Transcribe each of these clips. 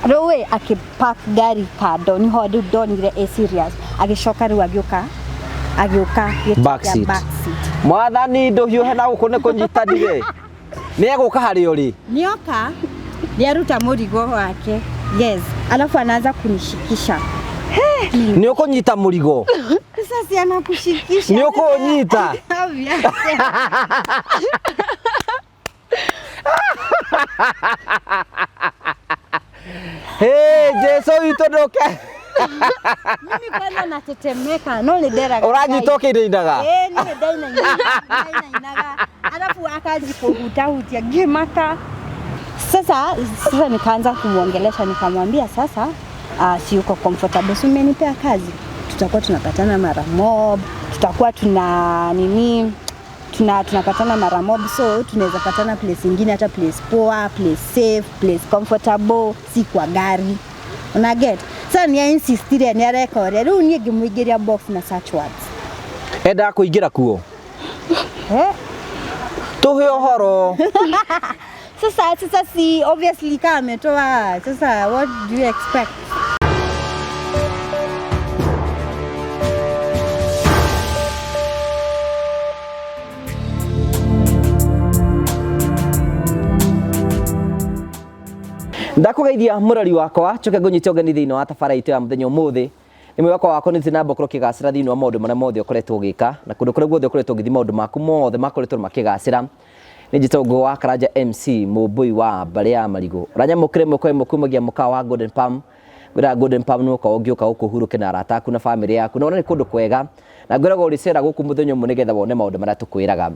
Rĩu ĩ akĩpark ngari kando, niho rĩu ndonire ĩ serious. Agĩcoka rĩu agĩũka agĩũka gĩtĩ Back kĩa seat. back seat. Mwathani ndũhiũhe na gũkũ nĩ kũnyitanire. Nĩ egũka harĩ ũrĩ. Nioka nĩaruta mũrigo wake, yes, alafu anaanza kunishikisha. Nĩ ũkũnyita mũrigo. Sasa si anakushikisha. Nĩ ũkũũnyita. Obviously. Hey, Jesu witũ ndũke. Mimi kwanza natetemeka, no nĩ nderaga Ũranyita ũkĩinainaga. Ĩĩ, niĩ ndainainaga, alafu akaanza kuhutahutia ngĩmaka. Sasa nikaanza kumwongelesha, nikamwambia sasa, si uko comfortable, si umenipea kazi, tutakuwa tunapatana mara mob, tutakuwa tuna nini, tunapatana mara mob, so tunaweza patana place ingine, hata place poa, place safe, place comfortable, si kwa gari. Una get? Sasa ni insistire ni areka ũrĩa rĩu niĩ ngĩmũingĩria box na search words. Endaga kũingĩra kuo. Eh? Tũhe ũhoro. Sasa si obviously kama ametoa, sasa what do you expect? Ndakũgeithia mũrori wakwa, njoke ngũnyite ũgeni thĩinĩ wa tabara itũ ya mũthenya ũmũthĩ. Nĩ mwĩhoko wakwa nĩ na ũkorwo ũkĩgacĩra thĩinĩ wa maũndũ marĩa mothe ũkoretwo ũgĩka, na kũndũ kũrĩa guothe ũkoretwo ũgĩthiĩ maũndũ maku mothe makoretwo makĩgacĩra. Nĩ njĩtagwo Ngũgĩ wa Karanja MC, mũmbũi wa mbarĩ ya marigũ. Ũranyamũkĩra ĩmwe kwa ĩmwe kumagia mũkawa wa Golden Palm. Ngwĩraga Golden Palm nĩ ũkorwo ũngĩũka gũkũ ũhurũke na arata aku na bamĩrĩ yaku, na wone nĩ kũndũ kwega. Na ngwĩraga ũrĩcera gũkũ mũthenya ũmwe nĩgetha wone maũndũ marĩa tũkwĩraga.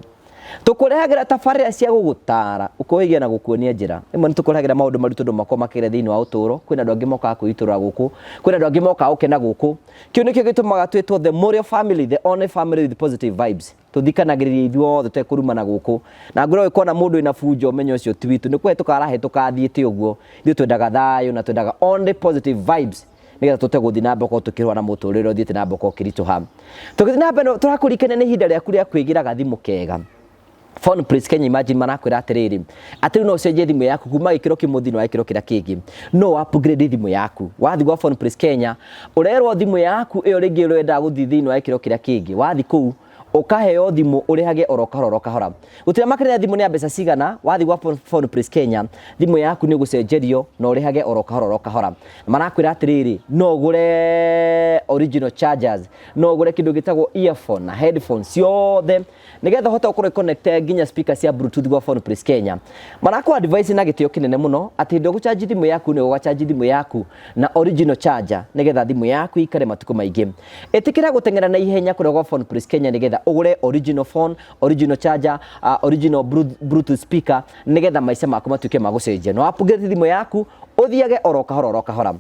Tũkũrehagĩra tabarĩra cia gũgũtara, ũkũhĩgia na gũkuonia njĩra. Rĩmwe nĩ tũkũrehagĩra maũndũ maritũ andũ makoragwo makĩgeria thĩinĩ wa ũtũũro. Kwĩna andũ angĩ mokaga kwĩitũrũra gũkũ, kwĩna andũ angĩ mokaga gũkena gũkũ. Kĩu nĩkĩo gĩtũmaga twĩtwo the Mũrĩo family, the only family with positive vibes. Tũthikanagĩrĩria ithuothe tũtekũrumana gũkũ. Na ngwĩra ũngĩkona mũndũ wĩna bunjo ũmenye ũcio ti witũ. Nĩ kũhetũka arahĩtũka athiĩte ũguo. Ithuĩ twendaga thayũ na twendaga only positive vibes, nĩgetha tũhote gũthiĩ na mbere gũkorwo tũkĩrũa na mũtũrĩre ũthiĩte na mbere gũkorwo ũkĩritũha. Tũgĩthiĩ na mbere tũrakũririkania nĩ ihinda rĩaku rĩa kwĩgĩra gathimũ kega. Phone Place Kenya imagine marakwĩra atĩrĩrĩ, atĩ rĩu no ũcenjie thimũ yaku kuma gĩkĩro kĩmwe thĩinĩ wa gĩkĩro kĩrĩa kĩngĩ. No upgrade thimũ yaku. Wathiĩ gwa Phone Place Kenya, ũrerwo thimũ yaku ĩyo rĩngĩ ũrendaga gũthiĩ thĩinĩ wa gĩkĩro kĩrĩa kĩngĩ. Wathiĩ kũu ũkaheo thimũ ũrĩhage oro kahora oro kahora. Gũtirĩ makĩria thimũ nĩ ya mbeca cigana, wathiĩ gwa Phone Place Kenya, thimũ yaku nĩ ũgũcenjerio na ũrĩhage oro kahora oro kahora. Marakwĩra atĩrĩrĩ, no ũgũre original chargers, no ũgũre kĩndũ gĩtagwo earphone na headphones ciothe, nĩgetha ũhote gũkorwo connect nginya speaker cia bluetooth gwa Phone Place Kenya. Marakũ advice na gĩtĩo kĩnene mũno atĩ hĩndĩ ũgũcharge thimũ yaku nĩ ũgacharge thimũ yaku na original charger, nĩgetha thimũ yaku ĩikare matukũ maingĩ. Ĩtĩkĩra gũteng'era na ihenya kũrĩa gwa Phone Place Kenya nĩgetha ũgũre original phone, original charger, original bluetooth speaker, nĩgetha maica maku matuĩke ma gũcenjia. No upgrade thimũ yaku ũthiage oro kahora oro kahora.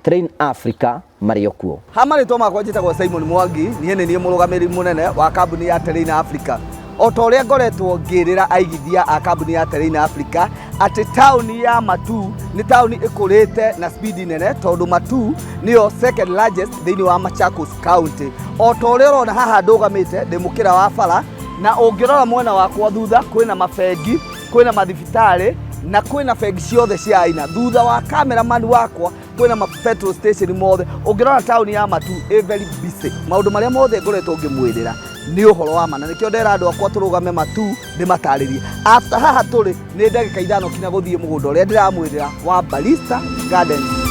Train Africa marĩ o kuo. Ha marĩtwa makwa njĩtagwo Simon Mwangi, niĩ nĩ niĩ mũrũgamĩrĩri mũnene wa kambuni ya Terrain Africa. O ta ũrĩa ngoretwo ngĩrĩra aigithia a kambuni ya Terrain Africa atĩ taũni ya Matuu nĩ taũni ĩkũrĩte na speed nene, tondũ Matuu nĩyo second largest thĩinĩ wa Machakos County. O ta ũrĩa ũrona haha ndũgamĩte ndĩ mũkĩra wa bara, na ũngĩrora mwena wakwa thutha kwĩna mabengi, kwĩna mathibitarĩ na kwĩna bengi ciothe cia aina. Thutha wa cameraman wakwa kwĩna ma petrol station mothe. Ũngĩrora taũni ya Matuu ĩ very busy. Maũndũ marĩa mothe ngoretwo ngĩmwĩrĩra nĩ ũhoro wa ma, na nĩkĩo ndera andũ akwa tũrũgame Matuu ndĩmatarĩrie. After haha tũrĩ nĩ ndagĩka 5 kinya gũthiĩ mũgũnda ũrĩa ndĩramwĩrĩra wa Barista Gardens.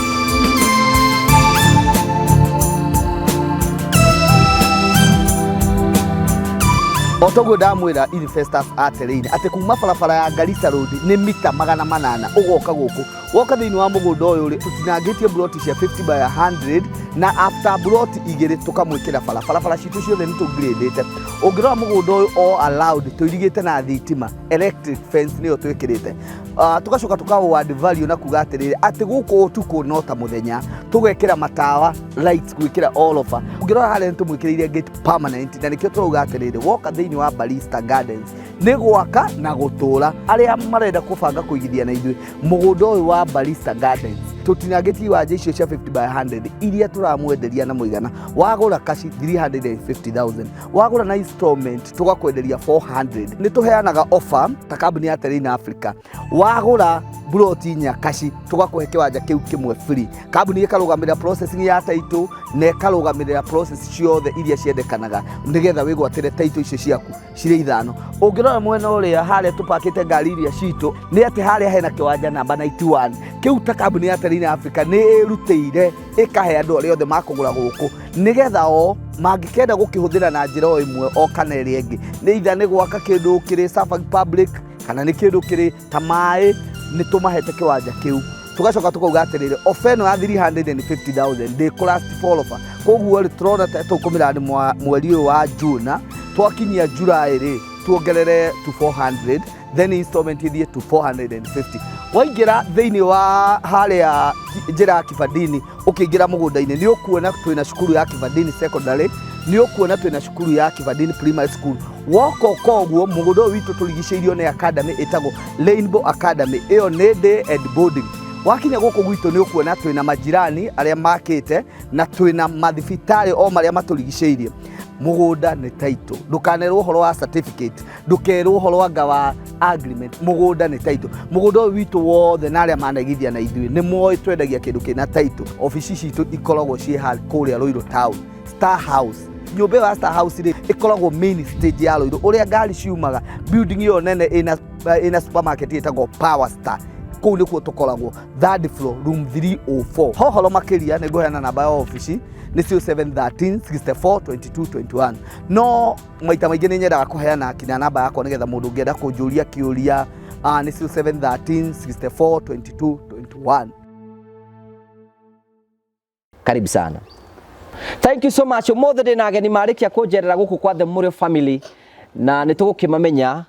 O toguo ndamwĩra investors a Terrain atĩ kuma barabara ya Garissa Road nĩ mita 800 ũgoka gũkũ. Woka thĩinĩ wa mũgũnda ũyũ rĩ, tũtinangĩtie mburoti cia 50 by 100 na after mburoti 2 tũkamwĩkĩra bara. Barabara citũ ciothe nĩ tũngirĩndĩte. Ũngĩrora mũgũnda ũyũ all allowed tũirigĩte na thitima, electric fence nĩyo twĩkĩrĩte. Tũgacoka tũka add value na kuga atĩrĩrĩ, atĩ gũkũ ũtukũ no ta mũthenya, tũgekĩra matawa lights gwĩkĩra all over. Ũngĩrora harĩa nĩ tũmwĩkĩrĩire gate permanent, na nĩkĩo tũrauga atĩrĩrĩ, woka thĩinĩ wa Barista Gardens nĩ gwaka na gũtũra. Arĩa marenda kũbanga kũigithia na ithuĩ mũgũnda ũyũ wa Barista Gardens, tũtinangĩtie iwanja icio cia 50 by 100 iria tũramwenderia na mũigana wagũra kaci 350,000, wagũra na installment tũgakwenderia 400. Nĩ tũheanaga offer ta kambuni ya Terrain Africa, wagũra Mburoti inya kaci tũgakũhe kĩwanja kĩu kĩmwe free. Kambuni ĩkarũgamĩrĩra processing ya title na ĩkarũgamĩrĩra process ciothe iria ciendekanaga nĩgetha wĩgwatĩre title icio ciaku cirĩ ithano. Ũngĩrora mwena ũrĩa harĩa tũpakĩte ngari iria citũ, nĩ atĩ harĩa hena kĩwanja namba 91 kĩu, ta kambuni ya Terrain Africa nĩ ĩrutĩire ĩkahe andũ arĩa othe makũgũra gũkũ, nĩgetha o mangĩkenda gũkĩhũthĩra na njĩra o ĩmwe o kana ĩrĩa ĩngĩ, nĩ itha nĩ gwaka kĩndũ kĩrĩ serving public kana nĩ kĩndũ kĩrĩ ta maĩ, nĩ tũmahete kĩwanja kĩu. Tũgacoka tũkauga atĩrĩrĩ, ofa ĩno ya 350,000 ndĩkũ last for offer. Koguo rĩ, tũrona ta tũkũmĩrani mweri ũyũ wa June, twakinyia July rĩ, tuongerere to 400, then installment ithiĩ to 450. Waingĩra thĩinĩ wa harĩa njĩra ya Kibandini, ũkĩingĩra mũgũnda-inĩ, nĩ ũkuona twĩna cukuru ya Kibandini Secondary, nĩ ũkuona twĩna cukuru ya Kibandini Primary School. Woka ũka ũguo, mũgũnda ũyũ witũ tũrigicĩirio nĩ academy ĩtagwo Rainbow Academy, ĩyo nĩ day and boarding. Wakinya gũkũ gwitũ, nĩ ũkuona twĩna majirani arĩa makĩte na twĩna mathibitarĩ o marĩa matũrigicĩirie. Mũgũnda nĩ title, ndũkanerwo ũhoro wa certificate, ndũkerwo ũhoro anga wa agreement, mũgũnda nĩ title. Mũgũnda ũyũ witũ wothe na arĩa manaigithia na ithuĩ nĩ moĩ twendagia kĩndũ kĩna title. Obici citũ ikoragwo ciĩ kũrĩa Ruiru Town, Star House. Nyũmba ĩyo ya Star House rĩ, ĩkoragwo main stage ya Ruiru, ũrĩa ngari ciumaga, building ĩyo nene ĩna supermarket ĩtagwo Power Star. Kũu nĩkuo tũkoragwo, third floor, room 304. Hohoro makĩria, nĩ ngũheana namba ya obici, nĩ 0713 64 22 21. No maita maingĩ nĩ nyendaga kũheana kinya namba yakwa, nĩgetha mũndũ ũngĩenda kũnjũria kĩũria, nĩ 0713 64 22 21. Karibu sana, thank you so much. Ũmũthĩ ndĩna ageni marĩkia kũnjerera gũkũ kwa The Mũrĩo family, na nĩ tũgũkĩmamenya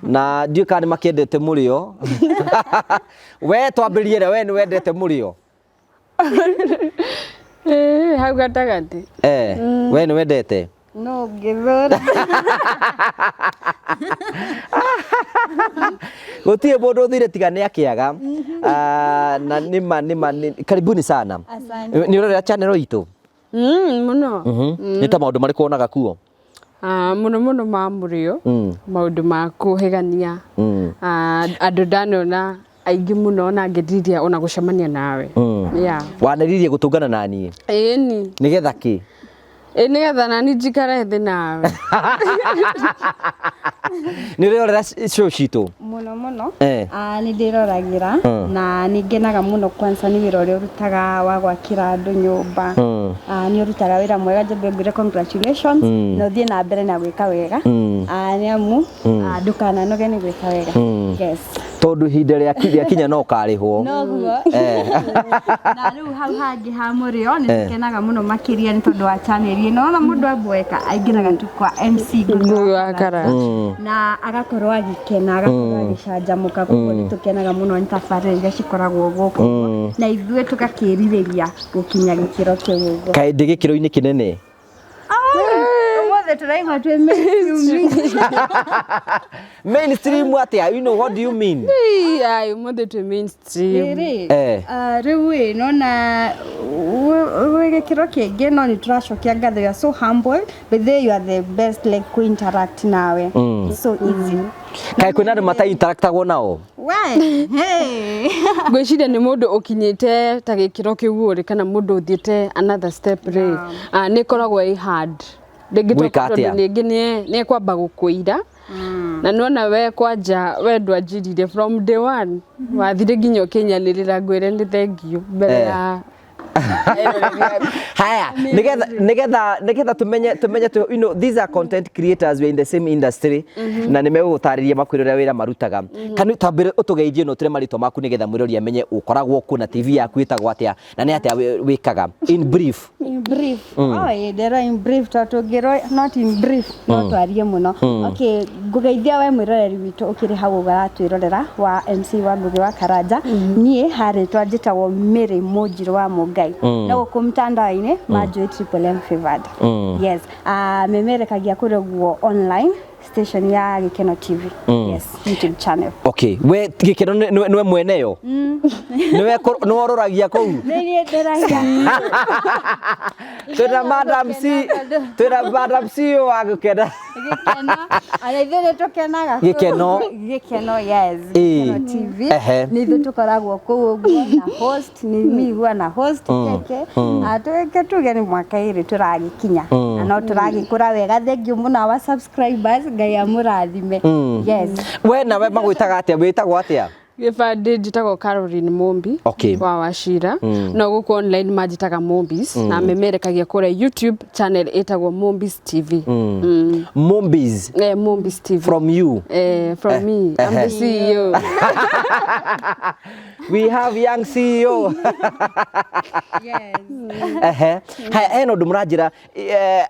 na ndiũĩ kana nĩ makĩendete mũrĩo. We twambĩrie re, we nĩ wendete mũrĩo? Ĩĩ, hau gatagatĩ. Eh, we nĩ wendete? No ngĩthũra. Gũtirĩ mũndũ ũthire tiga nĩ akĩaga. Ah, na nĩma nĩma karibuni sana. Asante. Nĩ ũrorera channel itũ? Mũno. Nĩ ta maũndũ marĩkũ wonaga kuo? Ah, mũno mũno ma mũrĩo, maũndũ ma kũhĩgania. Ah, andũ ndanona aingĩ mũno na ngĩthiria ona gũcemania nawe. Yeah. Waneririe gũtũngana na niĩ? Ĩni. Nĩgetha kĩ? Ĩ, nĩgetha nani njikare thĩ nawe. Nĩ ũrerorera show citũ? Mũno mũno. Eh. Ah, nĩ ndĩroragĩra na nĩ ngenaga mũno, kwanza nĩ wĩra ũrĩa ũrutaga wa gwakĩra andũ nyũmba. Ah, nĩ ũrutaga wĩra mwega, njambe ngwĩre congratulations na ũthiĩ na mbere na gwĩka wega. Ah, nĩ amu ndũkananoge nĩ gwĩka wega, yes. Tondũ ihinda rĩa kinya no ũkarĩhwo. Noguo. Na rĩu hau hangĩ ha mũrĩo, nĩ tũkenaga mũno makĩria nĩ tondũ wa channel ĩno. Ona mũndũ amboeka, aingĩraga tu kwa MC Ngũgĩ wa Karanja. Na agakorwo agĩkena, agakorwo agĩcanjamũka. Koguo nĩ tũkenaga mũno nĩ tabarĩra iria cikoragwo gũkũ, na ithuĩ tũgakĩrirĩria gũkinya gĩkĩro kĩu ũguo. Kaĩ ndĩ gĩkĩro-inĩ kĩnene? Ũmũthĩ tũraigua twĩ mainstream. Mainstream atĩa? You know, what do you mean? Ĩĩ, ai, ũmũthĩ twĩ mainstream. Rĩrĩ, Eh. Rĩu ĩ nona wĩ gĩkĩro kĩngĩ, no nĩ tũracokia ngatho. You are so humble, but they, you are the best, like ku-interact nawe so easy. Kaĩ kwĩna andũ mata interact-agwo nao? We hey. Ngwĩciria nĩ mũndũ ũkinyĩte ta gĩkĩro kĩu ũrĩ, kana mũndũ ũthiĩte another step rĩ, nĩ ĩkoragwo ĩ hard rĩngĩ, Gwĩka tondũ atĩa? rĩngĩ nĩ ekwamba gũkũira na nĩwona we kwanja we ndwanjirire from day one, wathire nginya ũkĩnyanĩrĩra ngwĩre nĩ thengiũ mbere ya Haya, nigetha tumenye tu, you know, these are content creators, we are in the same industry, na nĩ megũgũtarĩria makwĩre ũrĩa wĩra marutaga. Kana twambĩre ũtũgeithie no tũre marĩtwa maku, nĩgetha mwĩrori amenye ũkoragwo kũ na TV yaku ĩtagwo atĩa na nĩ atĩa wĩkaga in brief. In brief. Oh, ĩ ndero in brief, tondũ tũngĩrwo not in brief no twarie mũno. Okay, ngũgeithia we mwĩroreri witũ ũkĩrĩ hau ũratwĩrorera wa MC wa Ngũgĩ wa Karanja. Niĩ harĩtwa njĩtagwo Mary Mũnjirũ wa Mũngai, no gũkũ mtandao-inĩ manjũĩ Triple M Favored. Yes, memerekagia kũrĩa ũguo online. station ya Gĩkeno TV. Yes, YouTube channel. Okay, we Gĩkeno nĩwe mwene yo, nĩwe nĩwe ũroragia kũu? Nĩ niĩ ndĩragia. Twĩna Madam C, twĩna Madam CEO wa Gĩkeno. Gĩkeno, ona ithuĩ nĩ tũkenaga. Gĩkeno. Gĩkeno, yes. Gĩkeno TV. Nĩ ithuĩ tũkoragwo kũu ũguo na host nĩ mi huwa na host keke. Tweke tuge nĩ mwaka ĩrĩ tũragĩkinya na no tũragĩkũra wega. Thank you mũno our subscribers, Ngai amũrathime. Yes. We nawe magwĩtaga atĩa, wĩtagwo atĩa? Gĩbandĩ njĩtagwo Caroline Mumbi wa Wachira, no gũkũ online manjĩtaga Mumbis, na memerekagia kũrĩa YouTube channel ĩtagwo Mumbis TV. Mumbis? Eh, Mumbis TV. From you? Eh, from me. I'm the CEO. We have young CEO. Yes. Ehe, haya, hena ũndũ mũranjĩra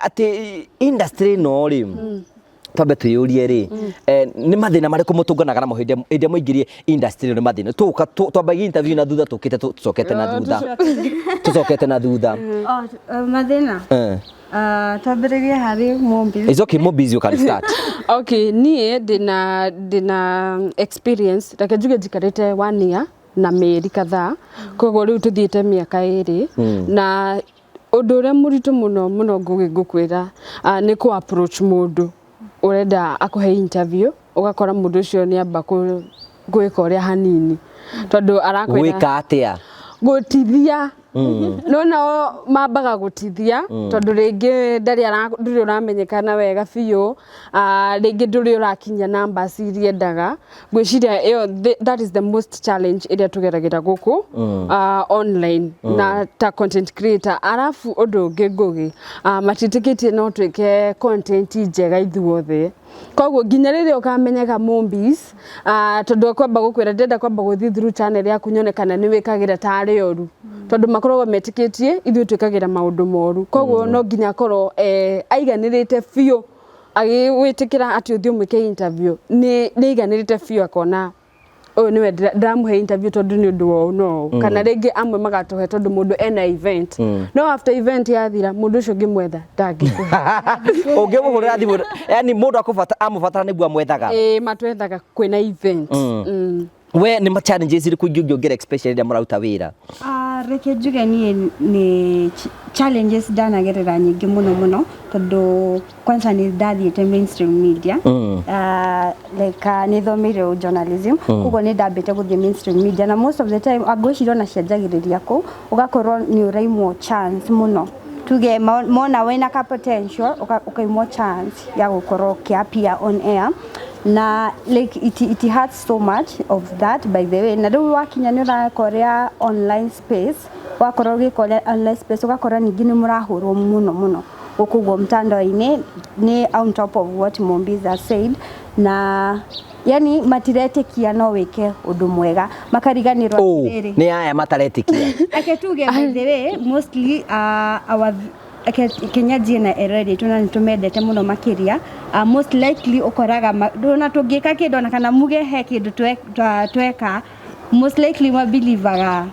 atĩ industry ĩno rĩ, twambe twĩyũrie rĩ, nĩ mathĩna marĩkũ mũtũnganaga namo hĩndĩ ĩrĩa mũingĩrie industry ĩno? Nĩ mathĩna tũka twambagia interview na thutha, tũkĩte tũcokete na thutha, tũcokete na thutha. Oh, mathĩna. Twambĩrĩrie harĩ Mumbis. It's okay, Mumbis, you can start. Okay, niĩ ndĩna experience, reke njuge njikarĩte one year na mĩeri kadhaa, koguo rĩu tũthiĩte mĩaka 2, na ũndũ ũrĩa mũritũ mũno mũno ngũgĩ ngũkwĩra, nĩ kũ approach mũndũ ũrenda akũhe interview, ũgakora mũndũ ũcio nĩ amba gwĩka ũrĩa hanini tondũ arakwĩra Gwĩka atĩa? Gũtithia. No nao mambaga gũtithia tondũ rĩngĩ ndarĩ ndũrĩ ũramenyekana wega biũ, rĩngĩ ndũrĩ ũrakinyia numbers iria endaga. Ngwĩciria ĩyo that is the most challenge ĩrĩa tũgeragĩra gũkũ online na ta content creator. Arabu ũndũ ũngĩ ngũgĩ, matiĩtĩkĩtie no twĩke content njega ithuothe, koguo nginya rĩrĩa ũkamenyeka Mumbis, tondũ akwamba gũkwĩra ndĩrenda kwamba gũthiĩ through channel yaku nyone kana nĩ wĩkagĩra tarĩ ũru, tondũ makoragwo metĩkĩtie ithuĩ twĩkagĩra maũndũ moru. Koguo no nginya akorwo aiganĩrĩte biũ agĩwĩtĩkĩra atĩ ũthiĩ ũmwĩke interview, nĩ aiganĩrĩte biũ akona ũyũ nĩwe ndĩramũhe interview, tondũ nĩ ũndũ wa ũũ no ũũ. Kana rĩngĩ amwe magatũhe tondũ mũndũ ena event, no after event yathira, mũndũ ũcio ũngĩmwetha ndangĩkũhe. Ũngĩmũhũrĩra thimũ, yani mũndũ akũbata amũbatara nĩguo amwethaga? Ĩĩ, matwethaga kwĩna event. We nĩ ma challenges irĩkũ ingĩ ũngĩongerera, especially rĩrĩa mũraruta wĩra? Reke njuge niĩ nĩ challenges ndanagerera nyingĩ mũno mũno, tondũ kwanza nĩ ndathiĩte mainstream media. Like nĩ thomeire journalism, koguo nĩ ndambĩte gũthiĩ mainstream media, na most of the time ngwĩciria ona cianjagĩrĩria kũu, ũgakorwo nĩ ũraimwo chance mũno. Tuge mona wĩna ka potential, ũkaimwo chance ya gũkorwo ũkĩ-appear on air, na like it hurts so much of that, by the way. Na rĩu wakinya nĩ ũrakorea online space, wakorwo ũgĩkorea online space, ũgakora ningĩ nĩ mũrahũrwo mũno mũno gũkũ ũguo mtandao-inĩ, nĩ on top of what Mumbis has said, na yani matiretĩkia no wĩke ũndũ mwega, makariganĩrwo Oh, atĩrĩrĩ. Nĩ aya mataretĩkia? Ake tuge, by the way, mostly our ake Kenya njie na ereri tuna nĩ tũmendete mũno makĩria. Most likely ũkoraga ndũna tũngĩka kĩndũ ona kana muge he kĩndũ tweka, most likely mabilivaga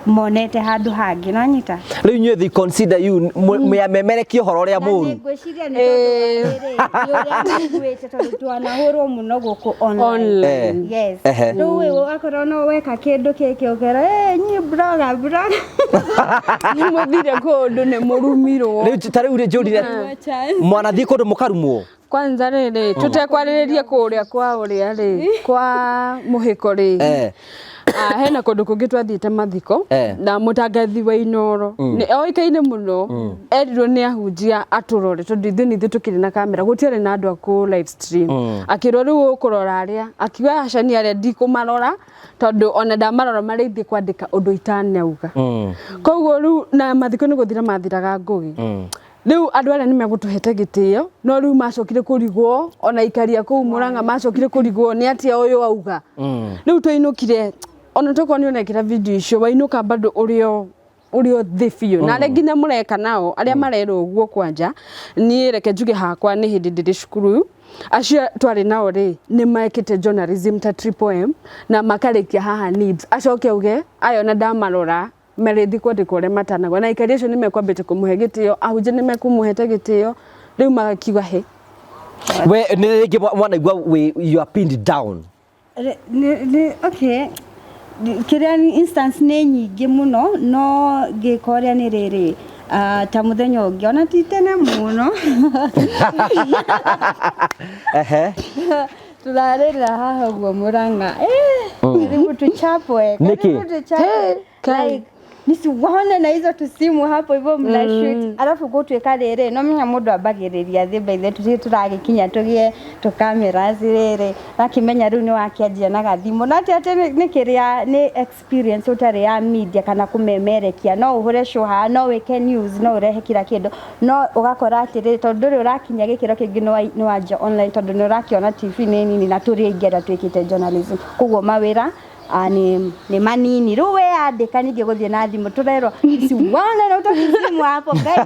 monete handũ hangĩ nanyita. Rĩu inyuĩ they consider you mũyamemerekie ũhoro ũrĩa mũru? Ngwĩciria nĩ tondũ wa rĩrĩ, nĩ ũrĩa maiguĩte, tondũ twanahũrwo mũno gũkũ online. Online. Yes. Rĩu ĩ ũgakorwo no weka kĩndũ gĩkĩ ũkera, "Eh, nyi blogger, blogger." Nĩ mũthire kũndũ nĩ mũrumirwo. Rĩu ta rĩu rĩ njũrire mwanathiĩ kũndũ mũkarumwo? Kwanza rĩrĩ tũtekwarĩrĩria kũrĩa kwa ũrĩa rĩ kwa mũhĩko rĩ, hena kũndũ kũngĩ twathiĩte mathiko, na mũtangathi wa Inoro nĩ oĩkaine mũno, erirwo nĩ ahunjia atũrore tondũ ithuĩ nĩ ithuĩ tũkĩrĩ na kamera, gũtiarĩ na andũ a kũ live stream. Akĩrwo rĩu ũkũrora arĩa, akiuga aca, niĩ arĩa ndikũmarora, tondũ ona ndamarora marĩthiĩ kwandĩka ũndũ itanauga. Koguo rĩu na mathiko nĩ gũthira mathiraga ngũgĩ, rĩu andũ arĩa nĩ megũtũhete gĩtĩo, no rĩu macokire kũrigwo, ona ikaria kũu Mũrang'a macokire kũrigwo nĩ atĩa ũyũ auga. Rĩu twainũkire, ona tokorwo nĩ ũrekĩra video icio, wainũka bado ũrĩ o thĩ biũ, na arĩa nginya mũreka nao arĩa marerwo ũguo. Kwanja niĩ reke njuge hakwa nĩ hĩndĩ ndĩrĩ cukuru, acio twarĩ nao rĩ nĩ mekĩte journalism ta Triple M na makarĩkia haha NIBS, acoke auge aya ona ndamarora marĩthi kwandĩka ũrĩa matanagwa, na aikari acio nĩ mekwambĩte kũmũhe gĩtĩo, ahunjia nĩ mekũmũhete gĩtĩo, rĩu magakiuga he. We nĩ rĩngĩ mwanaigua you are pinned down? Okay, kĩrĩa instance nĩ nyingĩ mũno, no ngĩka ũrĩa nĩ rĩrĩ, ta mũthenya ũngĩ, ona ti tene mũno, turarĩrĩra haha ũguo Mũrang'a. Karibu tuchapwe. Nĩkĩ? Karibu tuchapwe. Like nisiwaone na hizo tusimu hapo hivyo mna shoot, alafu gũtuĩka rĩrĩ, no menya mũndũ ambagĩrĩria thĩ by the tũthiĩ tũragĩkinya tũgĩe tũkamera rĩrĩ, wakĩmenya rĩu nĩ wakĩanjia na gathimũ, na atĩ atĩ nĩ kĩrĩa nĩ experience ũtarĩ ya media kana kũmemerekia, no ũhũre show haha, no wĩke news, no ũrehe kila kĩndũ, no ũgakora atĩrĩrĩ, tondũ ndũrĩ ũrakinya gĩkĩro kĩngĩ, nĩ wanjia online, tondũ nĩ ũrakĩona TV nĩ nini na tũrĩ aingĩ arĩa twĩkĩte journalism, koguo mawĩra ni manini. Rĩu weyandĩka ningĩ gũthiĩ na thimũ, tũrerwo siwana na ũtokisimu hapo ngai.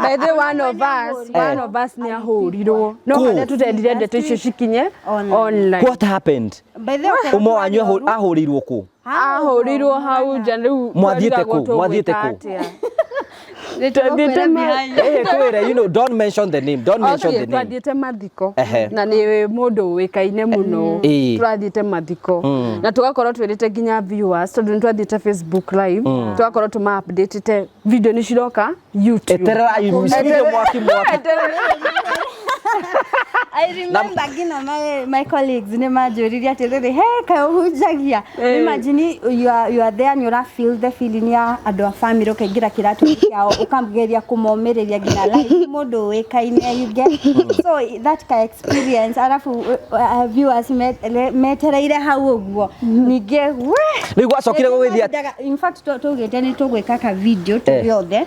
By the one of us nĩ ahũrirwo no Kũ? harĩa tutendire ndeto icio cikinye Online. Online. What happened? By the way, Ũmwe wanyu ahũrĩirwo kũ? Ahũrirwo hau nja rĩu. Mwathiĩte twarigagwo kũ? Mwathiĩte tũgwĩka kũ? atĩa. Twathiĩte Kwĩre, don't mention the name, don't mention Okay, the name. twathiĩte mathiko na nĩ mũndũ ũĩkaine mũno. Tũrathiĩte mathiko na tũgakorwo twĩrĩte nginya viewers, tondũ nĩ twathiĩte Facebook live, tũgakorwo tũma updatĩte video nĩ ciroka YouTube. Eterera, mcirie mwaki mwaki. I remember nginya my colleagues nĩ manjũririe atĩrĩrĩ, he kaĩ ũhunjagia? Imagine you are there, nĩ ũra feel the feeling ya andũ a family, ũkaingĩra kĩratũ kĩao, ũkageria kũmomĩrĩria nginya live, mũndũ ũĩkaine, you get so that ka experience, arabu viewers metereire hau ũguo ningĩ we. Rĩu gwacokire gũgĩthiĩ atĩa? In fact, tũgĩte nĩ tũgwĩka ka video tũrĩ othe,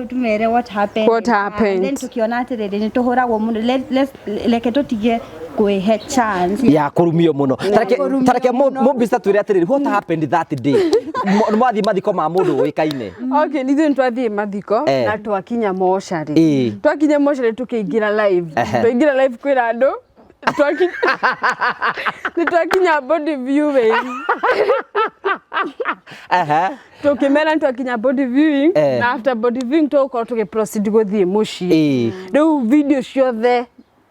tumere what happened. What happened. Then tukiona atĩrĩrĩ, nĩ tũhũragwo mũno. Reke tũtige kwĩhe chance ya kũrumio mũno. Kũrumio Tareke mũno. mũmbista twĩre atĩrĩrĩ, what happened that day? Nĩ mwathiĩ mathiko ma mũndũ ũĩkaine? Okay, nithuĩ nĩ twathiĩ mathiko na twakinya mocarĩ. Twakinya mocarĩ tũkĩingĩra live. Twaingĩra live kwĩra andũ nĩ twakinya body viewing. Tũkĩmera nĩ twakinya body viewing na after body viewing tũgũkorwo tũgĩ proceed gũthiĩ mũciĩ. Rĩu video ciothe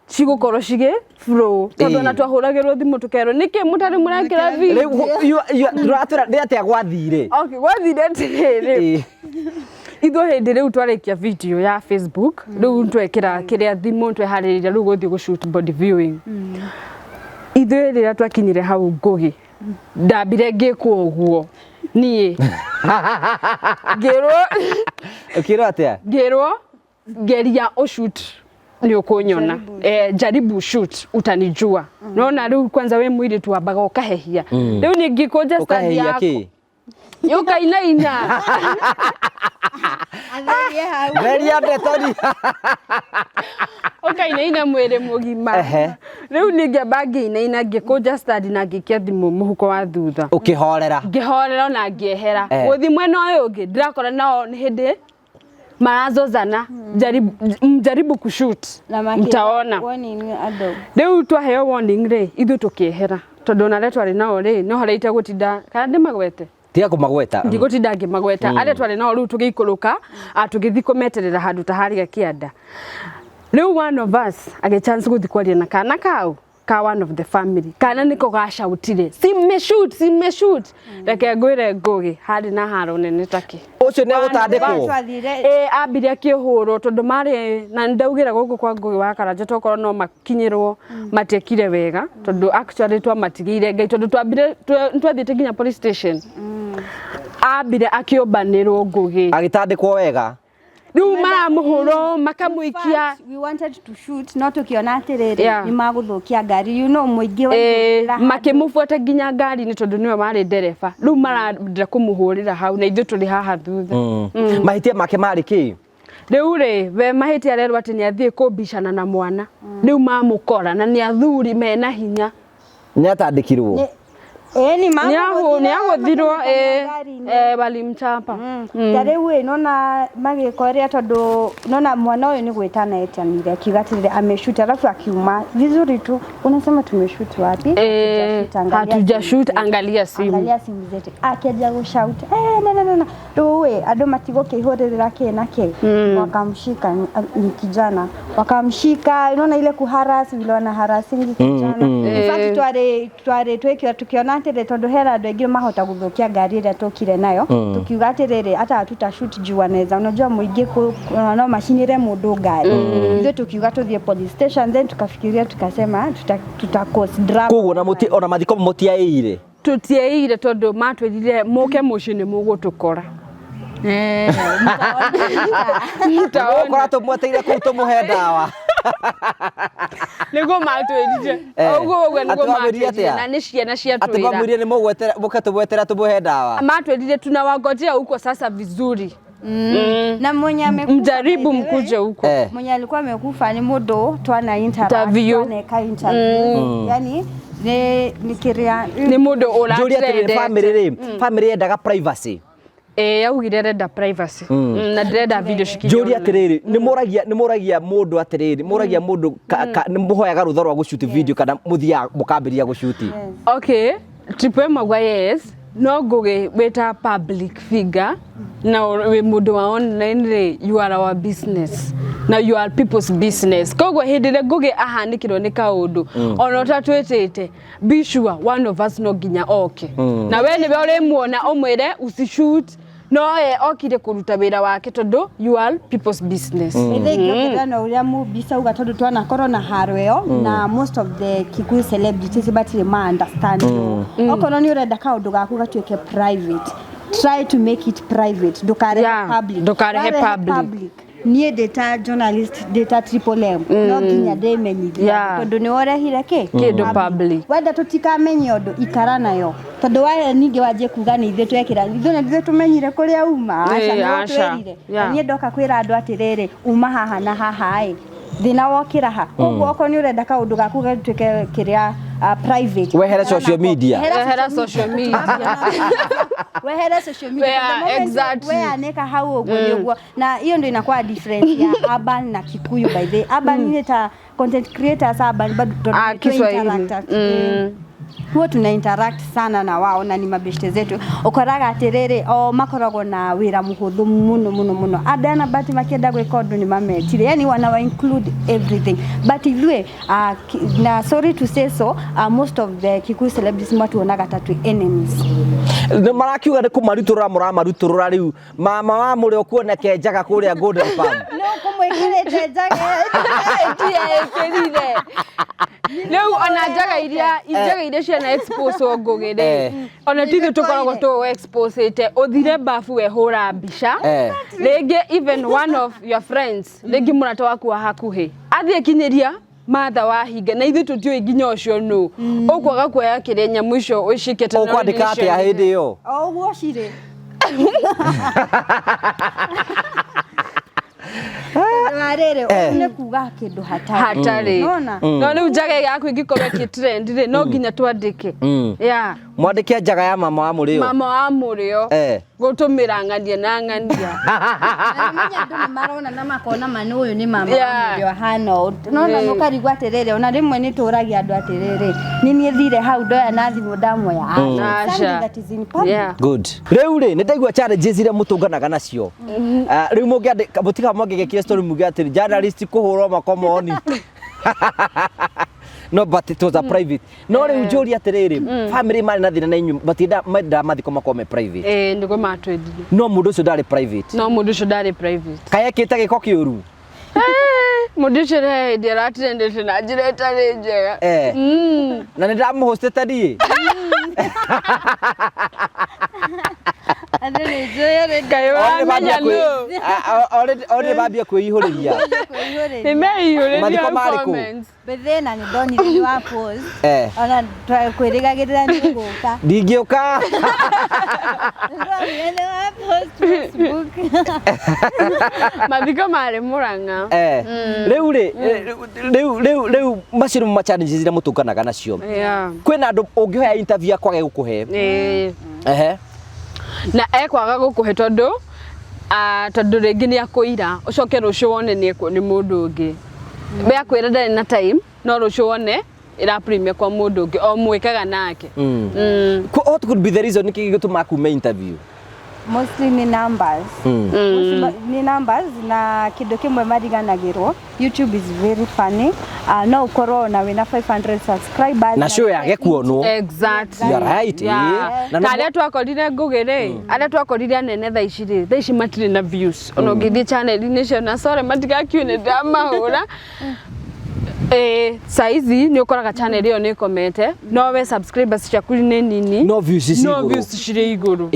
cigũkorwo cigĩ flow, tondũ ona twahũragĩrwo thimũ tũkerwo nĩkĩ mũtarĩ mũrekĩra video. Rĩu ũratwĩra nĩ atĩa gwathire? Okay, gwathire atĩrĩrĩ, ithuĩ hĩndĩ rĩu twarĩkia video ya Facebook, rĩu twekĩra kĩrĩa thimũ, tweharĩrĩria rĩu gũthiĩ gũ shoot body viewing. Ithuĩ rĩrĩa twakinyire hau, Ngũgĩ ndambire ngĩkwo ũguo, niĩ ngĩrwo Ũkĩrwo atĩa? Ngĩrwo ngeria ũshoot nĩ ũkũnyona, jaribu shoot utanijua. Nona rĩu kwanza wĩ mũirĩtu wambaga ũkahehia, rĩu niĩ ngĩkũnja stand Ũkahehia yakwa. kĩ? Ũkainaina. Atherie hau. Theria ndetoni. Ũkainaina mwĩrĩ mũgima. Rĩu niĩ ngĩamba ngĩinaina, ngĩkũnja stand na ngĩikia thimũ mũhuko wa thutha. Ũkĩhorera. Ngĩhorera ona ngĩehera. Gũthiĩ mwena ũyũ ũngĩ, ndĩrakora nao nĩ hĩndĩ marazozana, jaribu, mjaribu kushoot Na mtaona. Warning andũ. Rĩu twaheo warning rĩ, ithuĩ tũkĩehera, tondũ ona arĩa twarĩ nao rĩ, no harĩa itegũtinda kana ndĩmagwete. Tiga kũmagweta. Ndigũtinda ngĩmagweta arĩa twarĩ nao. Rĩu tũgĩikũrũka, tũgĩthiĩ kũmeterera handũ ta harĩa kĩanda. Rĩu one of us agĩ chance gũthiĩ kwaria na kana kau ka one of the family, kana nĩko gacautire, "Simeshoot, simeshoot." Reke ngwĩre, Ngũgĩ, harĩ na haro nene takĩ. Ũcio nĩ agũtandĩkwo. Twathire. Ĩ, ambire akĩhũrwo, tondũ marĩ na nĩndaugĩra gũkũ kwa Ngũgĩ wa Karanja tokorwo no makinyĩrwo matiekire wega, tondũ actually twamatigĩire Ngai, tondũ twambire twathiĩte nginya police station. Ambire akĩũmbanĩrwo, Ngũgĩ. Agĩtandĩkwo wega. Rĩu maramũhũrwo makamũikia. Fact, we wanted to shoot no tukiona atĩrĩrĩ, nĩ magũthũkia ngari, mũingĩ waihũrĩra handũ. Makĩmũbuata nginya ngari-inĩ, tondũ nĩwe warĩ ndereba. Rĩu marenda kũmũhũrĩra hau na ithuĩ tũrĩ haha thutha. Mahĩtia make marĩ kĩ? Rĩu rĩ, we mahĩtia arerwo atĩ nĩ athiĩ kũmbicana na mwana, rĩu mamũkora na nĩ athuri mena hinya. Nĩ atandĩkirwo. Ĩni Nĩ agũthirwo ĩ walimchapa. Ta rĩu ĩ nona magĩka ũrĩa tondũ nona mwana ũyũ nĩ gwĩtana etanire akiuga atĩrĩrĩ ameshoot, alafu akiuma vizuri tu. Unasema tumeshoot wapi? Eh, Hatujashoot, angalia hatujashoot, simu zetu. Angalia simu. Angalia simu zetu. Akĩanjia gũshout eh, na na na na rĩu ĩ andũ matigũkĩihũrĩrĩra kĩ na kĩ, wakamshika ni kijana, wakamshika. Unaona ile kuharass vile wana harassing kijana. In fact twarĩ twĩkĩo tukiona atĩrĩ tondũ hena andũ aingĩ mahota gũthũkia ngari ĩrĩa tũkire nayo, tukiuga atĩrĩrĩ hata hatutashoot juu wanaweza, unajua mũingĩ no macinĩre mũndũ ngari. Ithuĩ tukiuga tũthiĩ police station, then tukafikiria tukasema tuta cause drama. Koguo na muti ona mathiko mutiaire? Tũtiaire tondũ matwĩrire mũke mũciĩ nĩ mũgũtũkora. Mtaona. Ũkora tũmweteire kũu tũmũhe ndawa. Nĩguo matwĩrire. Eh, Ũguo ũguo nĩguo atĩ wamwĩrire matwĩrire atĩa? na nĩ ciana Atĩ ciatwĩra. mwamwĩrire nĩ mũgwetera mũke tũmwetera tũmũhe ndawa. Matwĩrire tunawangojea huko sasa vizuri. Na mwenye amekufa, Mjaribu by the way, mkuje huko. Eh. mwenye alikuwa amekufa ni mundu twana interact, Interview. twaneka interview, yani ni kiria. Nĩ mũndũ Njũrie atĩrĩrĩ, ũratrendete. family rĩ, family yendaga privacy? Ĩĩ, augire arenda privacy. Na ndĩrenda video cikinye Njũrie online. atĩrĩrĩ, nĩ mũragia mũndũ atĩrĩrĩ, mũragia mũndũ nĩ mũhoyaga rũtha rwa gũshoot video kana mũthiaga mũkambĩrĩria gũshoot? Okay, Triple M auga yes, no Ngũgĩ wĩta public figure na wĩ mũndũ wa online rĩ, you are our business na you are people's business. Koguo hĩndĩ ĩrĩa Ngũgĩ ahanĩkĩrwo nĩ kaũndũ ona ũtatwĩtĩte, be sure one of us no nginya oke na we nĩwe ũrĩmuona ũmwĩre usishoot, no ye okire kũruta wĩra wake tondũ you are people's business. Ithe ingĩongerera na ũrĩa Mubisa auga tondũ twanakorwo na haro ĩyo na most of the Kikuyu celebrities matirĩ ma understand. Okorwo nĩ ũrenda kaũndũ gaku gatuĩke private, try to make it private, ndũkarehe public. Ndũkarehe Warehe public. Public, niĩ ndĩ ta journalist, ndĩ ta Triple M, no nginya ndĩmenyithie tondũ nĩ ũrehire kĩ Kĩndũ public. Wenda tũtikamenye ũndũ, ikara nayo, tondũ wa ningĩ wanjie kuga nĩ ithuĩ twekĩra, ithuĩ nĩ ithuĩ tũmenyire kũrĩa uma. Aca, Ĩĩ, nĩwe aca. ũtwĩrire. Na niĩ ndoka kwĩra andũ atĩrĩrĩ, uma haha na haha ĩ thĩna wokĩra ha. Koguo okorwo nĩ ũrenda kaũndũ gaku gatuĩke kĩrĩa private, Wehere social media. Wehera social media. Wehere social media. Yeah, The moment exactly. weanĩka hau ũguo nĩ ũguo, na hiyo ndio inakuwa difference ya urban na Kikuyu. By the urban ni ta content creators urban bado Ah, tu Kiswahili. interact. Huwa tuna interact sana na wao na ni mabeshte zetu. Ukoraga atiriri o makoragwo na wira muhuthu muno muno muno. Andana but makienda gwika undu ni mametire, yani wana include everything, but ithuĩ na sorry to say so, most of the Kikuyu celebrities matuonaga ta twĩ enemies. Nĩ marakiuga nĩ kũmarutũrũra mũramarutũrũra rĩu mama wa mũrĩa ũkuoneke njaga kũrĩa Golden Farm. No kũmwĩkĩrĩte njaga. Ĩkĩrire rĩu ona njaga iria ciana expose Ngũgĩ rĩ, ona ti ithuĩ tũkoragwo tũ expose ũthire bafu wehũra mbica. Rĩngĩ even one of your friends, rĩngĩ mũrata waku wa hakuhĩ athiĩ kinyĩria Martha Wahinga na ithuĩ tũtiũĩ nginya ũcio nũ ũkwaga kuoya kĩrĩa nyamũ icio ũcikĩte na Ũkwandĩka atĩa hĩndĩ ĩyo? O ũguo cirĩ wa rĩrĩ ũguo nĩ kuga kĩndũ hatarĩ. Hatarĩ. Nona. No rĩu njaga yaku ĩngĩkorwo ĩkĩ trend rĩ, no nginya twandĩke. Yeah. Mwandĩke njaga ya mama wa mũrĩo. Mama wa mũrĩo gũtũmĩra ng'ania na ng'ania. Na nĩmenya andũ nĩ marona na makona ma nĩ ũyũ nĩ mama wa mũrĩo ahana ũũ. Nona mũkarigwo atĩrĩrĩ, ona rĩmwe nĩ tũragia andũ atĩrĩrĩ, nĩ niĩ thire hau ndoya na thimũ ndamoya? Aca. Aca. Something that is in public. Good. Rĩu rĩ nĩ ndaigua challenges iria mũtũnganaga nacio. Ah, rĩu mũngĩandĩka mũtiga mwangĩgĩkire story muge atĩrĩ journalist kũhũrwo makomoni, no but it was a private. No rĩu njũrie atĩrĩrĩ, family marĩ na thĩna na inyuĩ matienda mendaga mathiko makorwo me private? Ĩĩ, nĩguo matwendire. No mũndũ ũcio ndarĩ private? No mũndũ ũcio ndarĩ private. Kayekĩte gĩko kĩũru? Mũndũ ũcio he hĩndĩ aratrendete na njĩra ĩtarĩ njega. Na nĩ ndamũhostete niĩ. Andũ nĩ njũĩ already. Ngai ũramenya nũ. Already mambia kwĩihũrĩria. Kwĩihũrĩria. Nĩ meihũrĩria Mathiko marĩ kũ? comments. Bethe na nĩ ndonire nĩ wa post. Ona kwĩrĩgagĩrĩra nĩ ũgũka. Ndingĩũka. Ndonire nĩ wa post Facebook. Mathiko marĩ Murang'a. Rĩu rĩ, rĩu rĩu rĩu macio nĩmo ma challenges iria mũtũnganaga nacio. Kwĩna andũ ũngĩhoya interview akwage gũkũhe. Ehe. Na ekwaga gũkũhe tondũ tondũ rĩngĩ nĩ akũira ũcoke rũciũ wone nĩ ekwo nĩ mũndũ ũngĩ. We akwĩra ndarĩ na time no rũciũ wone ĩra premiere kwa mũndũ ũngĩ o mwĩkaga nake. What could be the reason nĩkĩ gĩgũtũma akume interview? Mostly nĩ numbers. Mostly nĩ numbers na kĩndũ kĩmwe mariganagĩrwo, YouTube is very funny. No ũkorwo na wĩna 500 subscribers Na show yage kuonwo. Exactly. You are right. Yeah. Na Ta arĩa twakorire Ngũgĩ rĩ, arĩa twakorire anene thaa ici rĩ, thaa ici matirĩ na views. Ona ũngĩthiĩ channel-inĩ cio na sorry matigakiuge nĩ ndamahũra. Saizi nĩ ũkoraga channel ĩyo nĩ ĩkomete, no we subscribers ciaku nĩ nini. No views ci no igũrũ. Views cirĩ igũrũ.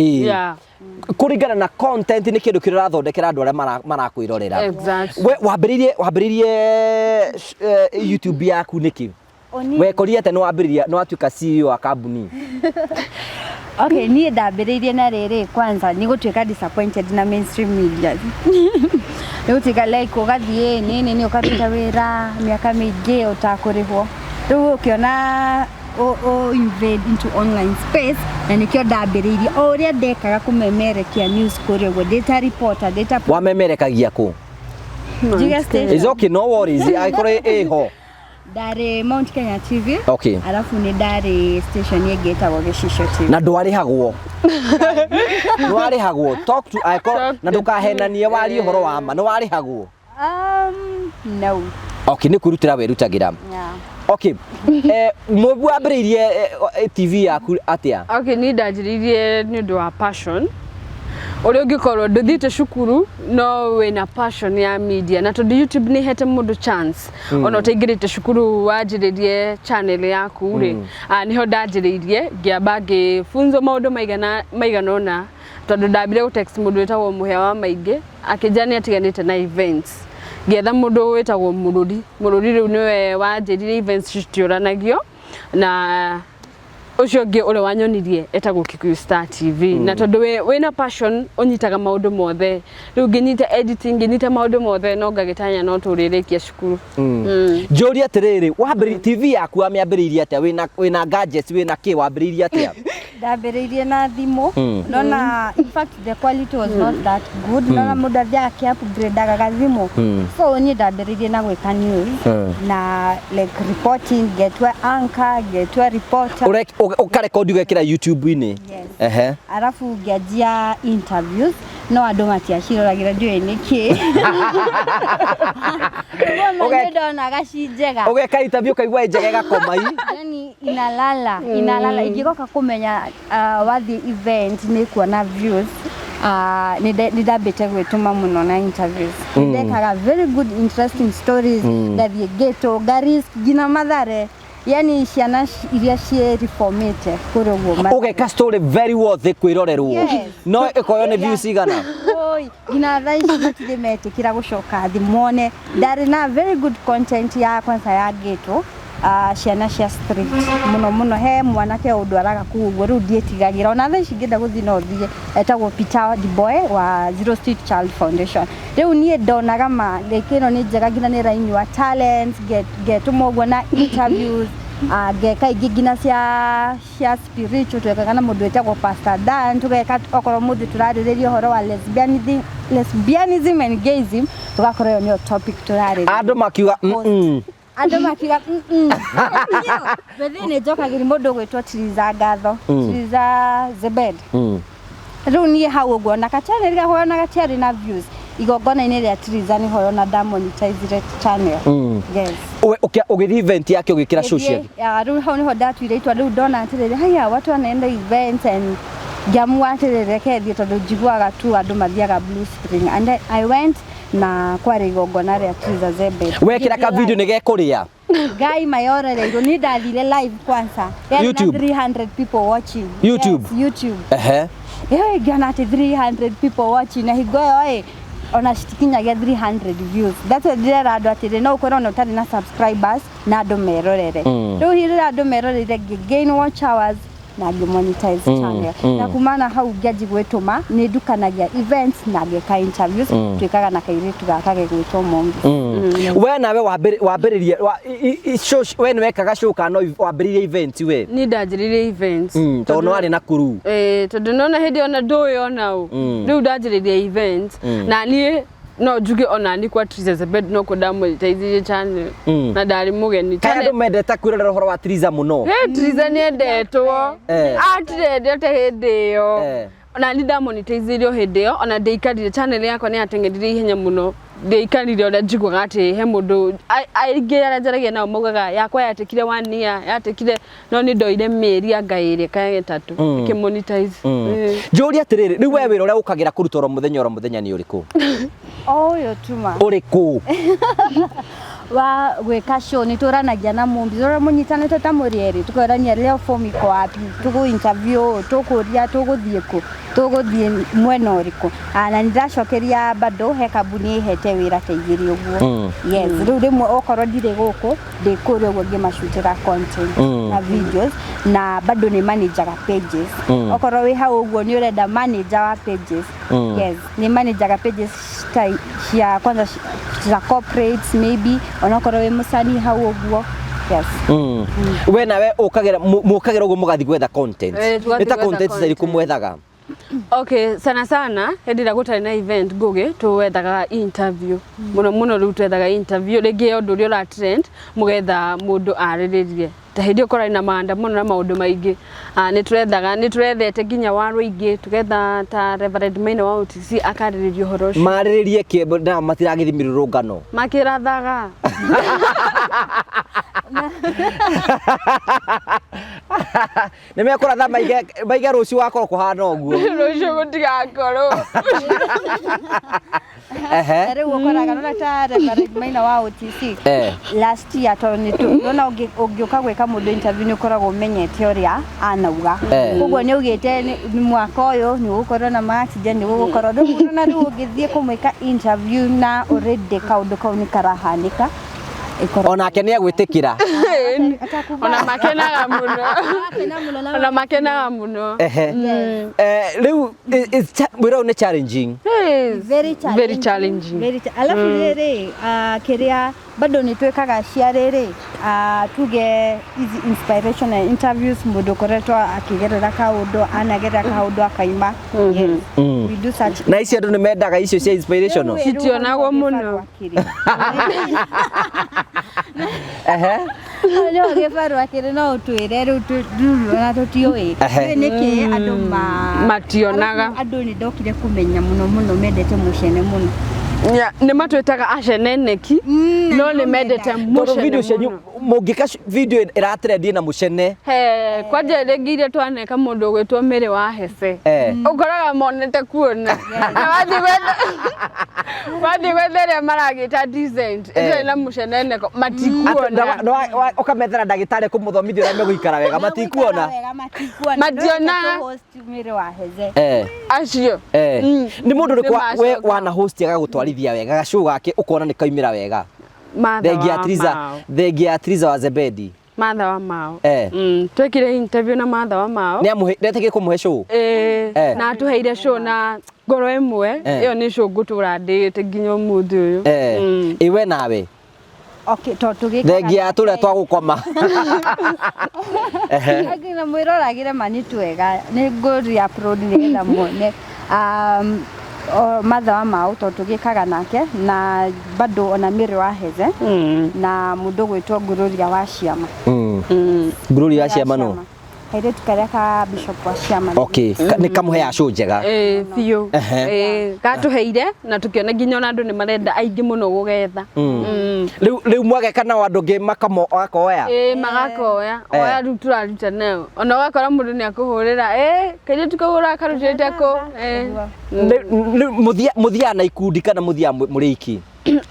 Kũringana na content nĩ kĩndũ kĩrĩa ũrathondekera andũ arĩa marakwĩrorera. Exactly. We wambĩrĩirie YouTube yaku nĩkĩ? Wekorire atĩ nĩ wambĩrĩria nĩ watuĩka CEO wa kambuni? Okay, niĩ ndambĩrĩirie na rĩrĩ, kwanza nĩ gũtuĩka disappointed na mainstream media, nĩ gũtuĩka like ũgathiĩ nini nĩ ũkaruta wĩra mĩaka mĩingĩ ũtakũrĩhwo, rĩu ũkĩona o invade into online space, na nĩkĩo ndambĩrĩirie o ũrĩa ndekaga kũmemerekia news kũrĩa ũguo ndĩ ta reporter, ndĩ ta Wamemerekagia kũ? Njuge station. It's okay, no worries. Angĩkorwo ĩho. Ndarĩ Mount Kenya TV. Arabu nĩ ndarĩ station ĩngĩ ĩtagwo Gĩcicio TV. Na ndwarĩhagwo? Ndwarĩhagwo? Talk to angĩkorwo Talk na the ndũkahenanie, warie ũhoro wa ma, nĩ warĩhagwo? No. Okay, nĩ kwĩrutĩra werutagĩra. Yeah. Okay, mũbu wambĩrĩirie TV yaku atĩa? Okay, niĩ ndanjĩrĩirie nĩ ũndũ wa passion, ũrĩa ũngĩkorwo ndũthiĩte cukuru no wĩna passion ya media, na tondũ YouTube nĩ ĩhete mũndũ chance ona ũtaingĩrĩte cukuru wanjĩrĩrie channel yaku rĩ, nĩho ndanjĩrĩirie, ngĩamba ngĩfunzwo maũndũ maigana maigana ũna, tondũ ndambire gũ text mũndũ wĩtagwo Mũhĩa wa Maingĩ, akĩnjĩra nĩ atiganĩte na events, ngĩetha mũndũ wĩtagwo Mũrũri. Mũrũri rĩu nĩwe wanjĩrire events citiũranagio, na ũcio ũngĩ ũrĩa wanyonirie etagwo Kikuyu Star TV. Na tondũ wĩna passion ũnyitaga maũndũ mothe, rĩu ngĩnyita editing, ngĩnyita maũndũ mothe, no ngagĩtanya no tũrĩrĩkia cukuru. Njũrie atĩrĩrĩ, wambĩrĩirie TV yaku wamĩambĩrĩirie atĩa? Wĩna gadgets, wĩna kĩ, wambĩrĩirie atĩa? Ndambĩrĩirie na thimũ, nona in fact the quality was not that good, nona mũndũ athiaga akĩ-upgrade-aga gathimũ. So niĩ ndambĩrĩirie na gwĩka news na like reporting, ngetua anchor, ngetua reporter. Ũkarekondi ũgekĩra YouTube-inĩ? Yes. Arabu ngĩanjia interviews, no andũ matiaciroragĩra, ndiũĩ nĩkĩ. Rĩmwe ndonaga ci njega. Ũgeka interview ũkaigua ĩ njega, ĩgakoma i. Yani inalala inalala, ingĩgoka kũmenya wathiĩ event nĩ kuona views. Nĩ ndambĩte gwĩtũma mũno na interviews. Ndekaga very good interesting stories, ndathiĩ ghetto, ngarisk nginya Mathare, yani ciana iria ciĩ reformĩte kũrĩa ũguo Mathare. Ũgeka story very worth kwĩrorerwo. Yes. No ĩkoywo nĩ views igana? Oi, nginya thaa ici matirĩ metĩkĩra gũcoka thĩ mone ndarĩ na very good content ya kwanza ya ghetto, ciana cia street mũno mũno. He mwanake ũndwaraga kũu ũguo, rĩu ndiĩtigagĩra, ona thaa ici ngĩenda gũthiĩ no thiĩ, etagwo Peter Diboy wa Zero Street Child Foundation. Rĩu niĩ ndonaga ma like ĩno nĩ njega, nginya nĩ ĩrainyua talents, ngetũma ũguo na interviews, ngeka ingĩ nginya cia spiritual, twekaga na mũndũ wĩtagwo Pastor Dan, tũgeka okorwo mũthĩ tũrarĩrĩria ũhoro wa lesbianism and gayism, tũgakorwo ĩyo nĩyo topic tũrarĩrĩria. Andũ makiuga Andũ makiuga Bethi nĩ njokagĩria mũndũ ũgwĩtwo Triza Ngatho, Triza Zebed. Rĩu niĩ hau ũguo na kachannel gakwa ona gatiarĩ na views, igongona-inĩ rĩa Triza nĩho ona ndamonetizire channel. Yes. Ũgĩthiĩ event yake ũgĩkĩra show ciake? Ya, rĩu hau nĩho ndatuire itua, rĩu ndona atĩrĩrĩ, haya watu wanaenda events and ngiamua atĩrĩrĩ, reke thiĩ, tondũ njiguaga tu andũ mathiaga Blue Spring, and I went na kwarĩ igongona rĩa Triza Zebed. Wekĩra ka video nĩ gekũrĩa. Ngai mayorereirwo ni ndathire live kwanza. Yarĩ na YouTube? 300 people watching. YouTube? Yes, YouTube. Ehe. Ĩyo ĩngĩona atĩ 300 people watching na hingo ĩyo ĩ ona citikinyagia 300 views. That's why ndĩrera andũ atĩrĩ, no ũkorwo ona ũtarĩ na subscribers na andũ merorere. Rĩu hihi rĩrĩa andũ meroreire, ngĩ gain watch hours na ngĩ monetize channel, na kumana hau ngĩanji gwĩtũma nĩ ndukanagia events na ngĩka interviews. Twĩkaga na kairĩtu gaka gegwĩtwo Mombi. We nawe wambĩrĩrie show, we nĩ wekaga show kana no wambĩrĩrie event we? Niĩ ndanjĩrĩirie events. Tondũ no warĩ na kuru. Eh, tondũ nona hĩndĩ ona ndũĩ ona ũ. Rĩu ndanjĩrĩria events na niĩ no njuge ona ni kwa Triza Zebed no kũ ndamonetizirie channel na ndarĩ mũgeni. Kaĩ andũ mendete kwĩrorera ũhoro wa Triza mũno? Hey, Triza nĩendetwo. Atirendete hĩndĩ ĩyo. Ona ni ndamonetizirio hĩndĩ ĩyo, ona ndĩikarire, channel yakwa nĩ yateng'erire ihenya mũno. Ndĩikarire ũrĩa njiguaga atĩ he mũndũ aingĩ arĩa njaragia nao maugaga yakwa yatĩkire one year, yatĩkire, no nĩ ndoire mĩeri anga ĩrĩ kana ĩtatũ ĩkĩmonetize. Njũrie atĩrĩrĩ, rĩu we wĩra ũrĩa ũkagĩra kũruta oro mũthenya oro mũthenya nĩ ũrĩkũ? O ũyũ tuma. Ũrĩkũ? Wa gwĩka show. Nĩ tũranagia na Mumbi ũrĩa mũnyitanĩte ta mũrĩ erĩ, tũkerania leo form iko wapi, tũgũ interview, tũkũria tũgũthiĩ kũ, tũgũthiĩ mwena ũrĩkũ. Ah, na nĩndacokeria bado he kambuni ĩhete wĩra ta igĩrĩ ũguo. Yes, rĩu rĩmwe okorwo ndirĩ gũkũ, ndĩ kũrĩa ũguo ngĩmacutĩra content na videos, na bado nĩ manajaga pages. Okorwo wĩ hau ũguo nĩ ũrenda manager wa pages, yes, nĩ manajaga pages ta cia kwanza za corporates maybe, onakorwo wĩ mũcani hau ũguo, yes. We nawe ũkagĩra, mũkagĩra ũguo mũgathiĩ gwetha content? Tũgathiĩ Nĩ ta gwetha content ta irĩkũ content. mwethaga? Okay, sana sana hĩndĩ ĩrĩa gũtarĩ na event, ngũgĩ twethaga interview mũno mũno. Rĩu twethaga interview rĩngĩ ya ũndũ ũrĩa ũra trend, mũgetha mũndũ arĩrĩrie ta hĩndĩ ĩyo kũrarĩ na maandamano na maũndũ maingĩ. Ah, nĩ twethaga, nĩ twethete nginya wa rũingĩ, tũgetha ta Reverend Maina wa OTC akarĩrĩria ũhoro ũcio. Marĩrĩrie kĩ na matiragĩthiĩ mĩrũrũngano? Makĩrathaga. Nĩ mekũratha maige rũciũ wakorwo kũhana ũguo. Rũciũ gũtigakorwo. Ehe. Na rĩu ũkoraga nona ta Reverend Maina wa OTC last year, tondũ nĩ nona ũngĩũka gwĩka mũndũ interview nĩ ũkoragwo ũmenyete ũrĩa anauga. Koguo nĩ augĩte nĩ mwaka ũyũ nĩ gũgũkorwo na ma accident, nĩ gũgũkorwo rĩu nona rĩu ũngĩthiĩ kũmwĩka interview na already kaũndũ kau nĩ karahanĩka, ĩkoragwo Onake nĩ egwĩtĩkĩra. Ona makenaga mũno. Akena mũno na Ona makenaga mũno. Ehe. Rĩu wĩra ũyũ nĩ challenging? Yes. Very challenging. Very challenging. Very alafu rĩrĩ, kĩrĩa bado nĩ twĩkaga cia rĩrĩ, tuge hizi inspirational interviews, mũndũ ũkoretwo akĩgerera kaũndũ, anagerera kaũndũ akaima. Yes. We do such. Na icio andũ nĩ mendaga icio cia inspirational? Rĩu Citionagwo mũno. Ehe. No gĩbarũa kĩrĩ no ũtwĩre rĩu rĩu ona tũtiũĩ. Ehe. Rĩu nĩkĩ andũ ma Mationaga. Alafu andũ nĩ ndokire kũmenya mũno mũno mendete mũcene mũno. Nĩ matwĩtaga aceneneki, no nĩ mendete Tondũ mũcene video cianyu mũno. mũngĩka video ĩratrendi na mũcene. He, kwanja rĩngĩ iria twaneka mũndũ ũgwĩtwo Mary wa Hece, ũkoraga monete kuona na wathiĩ gwetha ĩrĩa maragĩta decent ĩtarĩ na mũceneneko, matikuona. Ũkamethera ndagĩtarĩ kũmũthomithia ũrĩa megũikara wega, matikuona. Wega, matikuona. Mationaga. Mary wa Heze. Acio. Nĩ mũndũ ũrĩkũ we Nĩmacoka. wana host agagũtwarithia wega gacũũ gake, ũkona nĩ kaumĩra wega? Martha Thengia wa Triza. Mao. Thengia Triza wa Zebedi. Martha wa Mao. Twekire interview na Martha wa Mao. Nĩ amũhe, nĩetĩkĩrie kũmũhe show? Na atũheire show na ngoro ĩmwe. Ĩyo nĩ show ngũtũra ndĩĩte nginya ũmũthĩ ũyũ. Ĩ we nawe? Okay, to tũgĩkaga Thengia tũrĩa twa gũkoma. Ehe. Angĩ na mwĩroragĩre ma nĩ twega, nĩ ngũ upload nĩgetha muone. O Martha wa Mau, tondũ tũgĩkaga nake na bado ona Mary wa Heze na mũndũ gwĩtwo Ngururia wa Ciama. Ngururi ya ciama no? Kairĩtu karĩa ka Bishop wa Ciama. Okay, nĩ kamũheaga show njega. Ĩĩ biũ. Ehe. Ĩĩ, gatũheire na tũkĩona nginya ona andũ nĩ marenda aingĩ mũno gũgetha. Rĩu mwageka nao andũ angĩ magakoya? Ĩĩ, magakoya oya rĩu tũraruta nao, ona ũgakora mũndũ nĩ akũhũrĩra, ĩ kairĩtu kau ũrakarutĩte kũ? Ĩ. Rĩu mũthiaga na ikundi kana mũthiaga mũrĩ iki?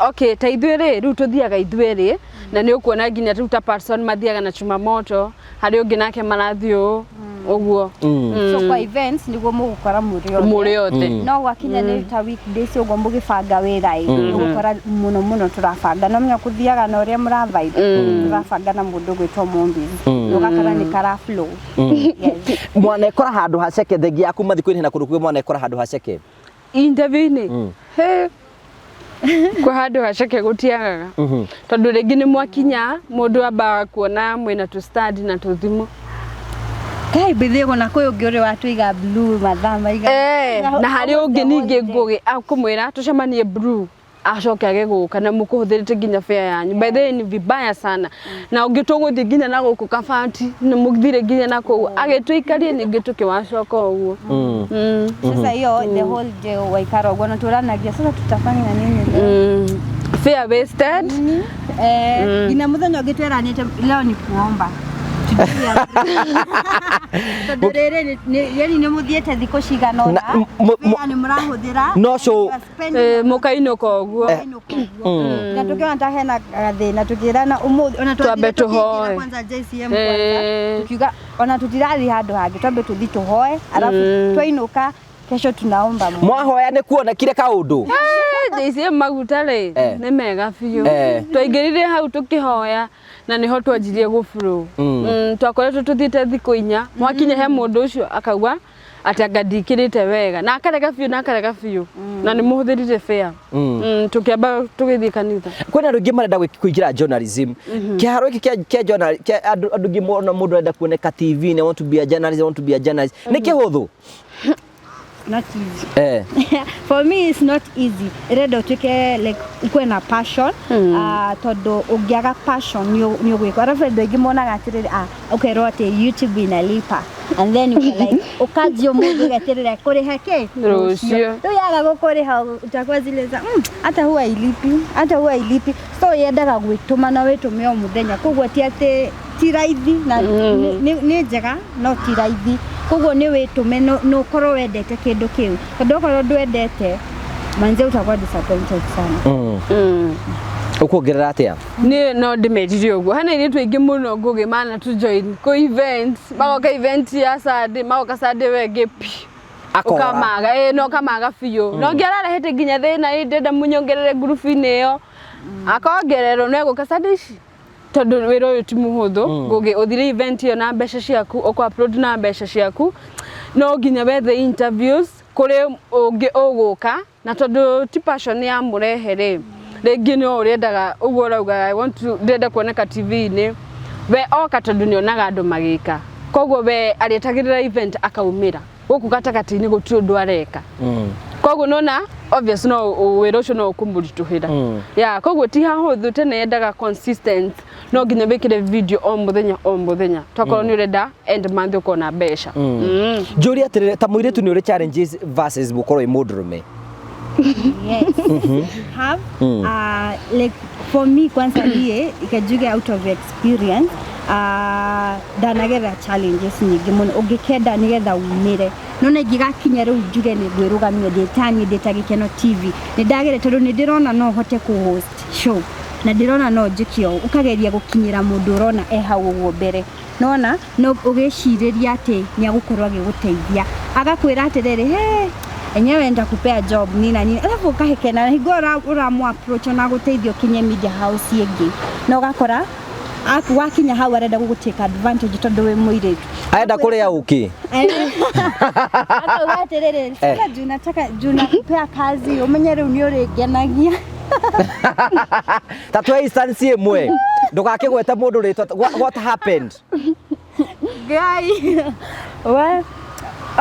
Okay, ta ithuĩ rĩ, rĩu tũthiaga ithuĩ rĩ, na nĩ ũkuona nginya rĩu ta person mathiaga na chuma moto, harĩ ũngĩ nake marathiĩ ũũ, ũguo. So kwa events niguo mũgũkora mũrĩ othe. Mũrĩ othe. No gwakinya nĩ ta weekdays ũguo mũgĩbanga wĩra ĩ, ũgũkora mũno mũno tũrabanga, no menya kũthiaga na ũrĩa mũra vibe, tũrabanga na mũndũ ũgwĩtwo Mombis, ũgakora nĩ kara flow. Yes. Mwanekora handũ haceke thengia yaku mathikũ-inĩ na kũndũ kũngĩ mwanekora handũ haceke? Interview-inĩ? He. Kwa handũ haceke gũtiagaga, tondũ rĩngĩ nĩ mwakinya mũndũ ambaga kuona mwĩna tũ stand na tũthimũ. Ngai mbithĩ na kwĩ ũngĩ ũrĩ watũiga blue mathaa maigana. Eh, na harĩ ũngĩ ningĩ ngũgĩ akũmwĩra tũcemanie blue, acoke age gũka na mũkũhũthĩrĩte nginya fare yanyu. By the way, ni vibaya sana. Na ũngĩ tũgũthiĩ nginya na gũkũ kabati nĩ mũthire nginya na kũu agĩtũikarie, ningĩ tũkĩwacoka ũguo. Sasa hiyo the whole day waikara ũguo na tũranagia, sasa tutafanya nini leo? Fare wasted. Eh, nginya mũthenya ũngĩ tweranĩte leo ni kuomba. Tondũ rĩrĩ yani nĩ mũthiĩte thikũ cigana ũna, Na, wĩra nĩ mũrahũthĩra No show. you are spending. Eh, mũkainũka ũguo. Mũkainũka ũguo. Na tũkĩona ta hena gathĩna, tũkĩrana ũmũthĩ ona Twambe twathire tũhoe. tũkĩingĩra kwanza JCM kwanza, tukiuga ona tũtirathiĩ handũ hangĩ, twambe tũthiĩ tũhoe, arabu twainũka kesho tunaomba Mungu. Mwahoya nĩ kuonekire kaũndũ? JCM maguta rĩ, nĩ mega biũ. Twaingĩrire hau tũkĩhoya na nĩho twanjirie gũbro. Twakoretwo tũthiĩte thikũ 4, mwakinya he mũndũ ũcio akauga atĩ anga ndikĩrĩte wega, na akarega biũ, na akarega biũ, na nĩ mũhũthĩrire fare. Tũkĩamba tũgĩthiĩ kanitha. Kwĩna andũ aingĩ marenda kũingĩra journalism, kĩharo gĩkĩ kĩa journal kĩa andũ aingĩ mona mũndũ arenda kuoneka TV-inĩ, I want to be a journalist, I want to be a journalist, nĩ kĩhũthũ? Not easy. For me it's not easy. Ĩrenda ũtuĩke like ukuwe na passion, tondũ ũngĩaga passion nĩ ũgwĩka. Arabu andũ aingĩ monaga atĩrĩrĩ, ũkerwo atĩ YouTube inalipa, and then you like ũkanjia ũmũthĩ ũgeterera kũrĩha kĩ? Rũciũ. Rĩu yaga gũkũrĩha utakuwa zile za hata huwa ilipi, hata huwa ilipi. So yendaga gwĩtũma na wĩtũme o mũthenya, koguo ti atĩ ti raithi na nĩ njega no ti raithi, koguo nĩ wĩtũme na ũkorwo wendete kĩndũ kĩu, tondũ okorwo ndwendete manze utakuwa disappointed sana. Ũkuongerera atĩa? Niĩ no ndĩmerire ũguo, hena airĩtu aingĩ mũno ngũgĩ mana to join kũ events, magoka event ya Sunday, magoka Sunday wengĩ pi. Akora. Ũkamaga, ĩ, no ũkamaga biũ, na ũngĩ ararehete nginya thĩna, ĩ ndĩrenda mũnyongerere ngurubu-inĩ ĩyo, akongererwo no egũka Sunday ici, tondũ wĩra ũyũ ti mũhũthũ. Ngũgĩ ũthire event ĩyo na mbeca ciaku, ũkũ upload na mbeca ciaku, no nginya wethe interviews kũrĩ ũngĩ ũgũka, na tondũ ti passion ya mũrehe rĩ, rĩngĩ no ũrĩendaga ũguo ũrauga I want to, ndĩrenda kuoneka TV-inĩ, we oka tondũ nĩonaga andũ magĩka, koguo we arĩetagĩrĩra event akaumĩra gũkũ gatagatĩ-inĩ gũtirĩ ũndũ areka. Koguo nona obvious no wĩra ũcio no ũkũmũritũhĩra ya, koguo ti hahũthũ. Tene yendaga consistent, no nginya wĩkĩre video o mũthenya o mũthenya, tokorwo nĩ ũrenda end month ũkona mbeca. Njũrie atĩrĩrĩ, ta mũirĩtu nĩ ũrĩ challenges versus gũkorwo wĩ mũndũrũme? Yes, have. Like for me kwanza niĩ ikajuge out of experience, ndanagerera challenges nyingĩ mũno ũngĩkenda nĩgetha umĩre. Nona ingĩgakinya rĩu njuge nĩ ngwĩrũgamia ndĩ taniĩ ndĩ ta Gĩkeno TV, nĩ ndagere tondũ nĩ ndĩrona no hote kũ host show na ndĩrona no njĩke ũũ, ũkageria gũkinyĩra mũndũ ũrona e hau ũguo mbere, nona no ũgĩcirĩria atĩ nĩ agũkorwo agĩgũteithia, agakwĩra atĩrĩrĩ, he enyewe nitakupea job nina nini, alafu ukahekena hingo ũramu approach ona gũteithia ũkinye media house ĩngĩ, na ũgakora wakinya hau arenda gũgũ take advantage tondũ wĩ mũirĩtu. Arenda kũrĩa ũkĩ. Akauga atĩrĩrĩ, sasa juu nataka, juu nakupea kazi, ũmenye rĩu nĩ ũrĩngenagia. Ta twe instance ĩmwe, ndũgakĩgwete mũndũ rĩtwa, what happened? Ngai we,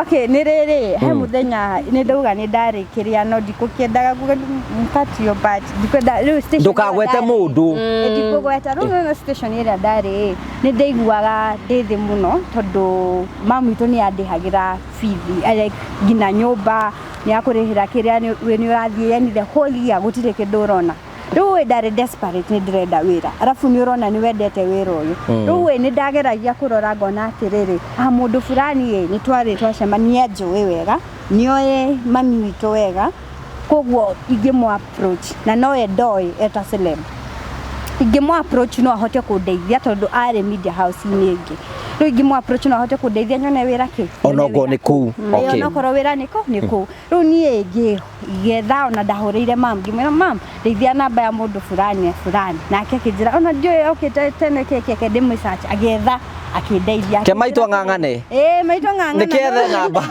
okay, nĩ rĩrĩ, he mũthenya nĩ ndauga nĩ ndarĩkĩria, no ndikũkĩendaga kuga mpatio, but ndikwenda rĩu station ĩyo Ndũkagwete ndarĩ. mũndũ. Ĩ, ndikũgweta rĩu nĩona station ĩrĩa ndarĩ, nĩ ndaiguaga ndĩ thĩ mũno tondũ mamu witũ nĩ andĩhagĩra bithi, like nginya nyũmba nĩ akũrĩhĩra kĩrĩa nĩ ũrathiĩ, yani the whole year gũtirĩ kĩndũ ũrona. Rĩu ĩ ndarĩ desperate, nĩ ndĩrenda wĩra, arabu nĩ ũrona nĩ wendete wĩra ũyũ. Rĩu ĩ nĩ ndageragia kũrora ngona atĩrĩrĩ, mũndũ fulani ĩ nĩ twarĩ twacemania, nĩ anjũĩ wega, nĩoĩ mami witũ wega. Koguo ingĩmũ approach na nowe ndoĩ eta celeb, ingĩmũ approach no ahote kũndeithia tondũ arĩ media house-inĩ ĩngĩ. Rĩu ingĩmũ approach no ahote kũndeithia nyone wĩra kĩ. Onokorwo nĩ kũu. Onokorwo wĩra nĩ kũ nĩ kũu. Rĩu niĩ ngĩetha, ona ndahũrĩire mam, ngĩmwĩra, "Mam, ndeithia namba ya mũndũ fulani fulani." Nake akĩnjĩra ona ndiũĩ okĩte tene kĩ ndĩmũ search. Agĩetha, akĩndeithia. Ke maitũ ang'ang'ane. Ĩĩ, maitũ ang'ang'ana. Nĩkĩethe namba.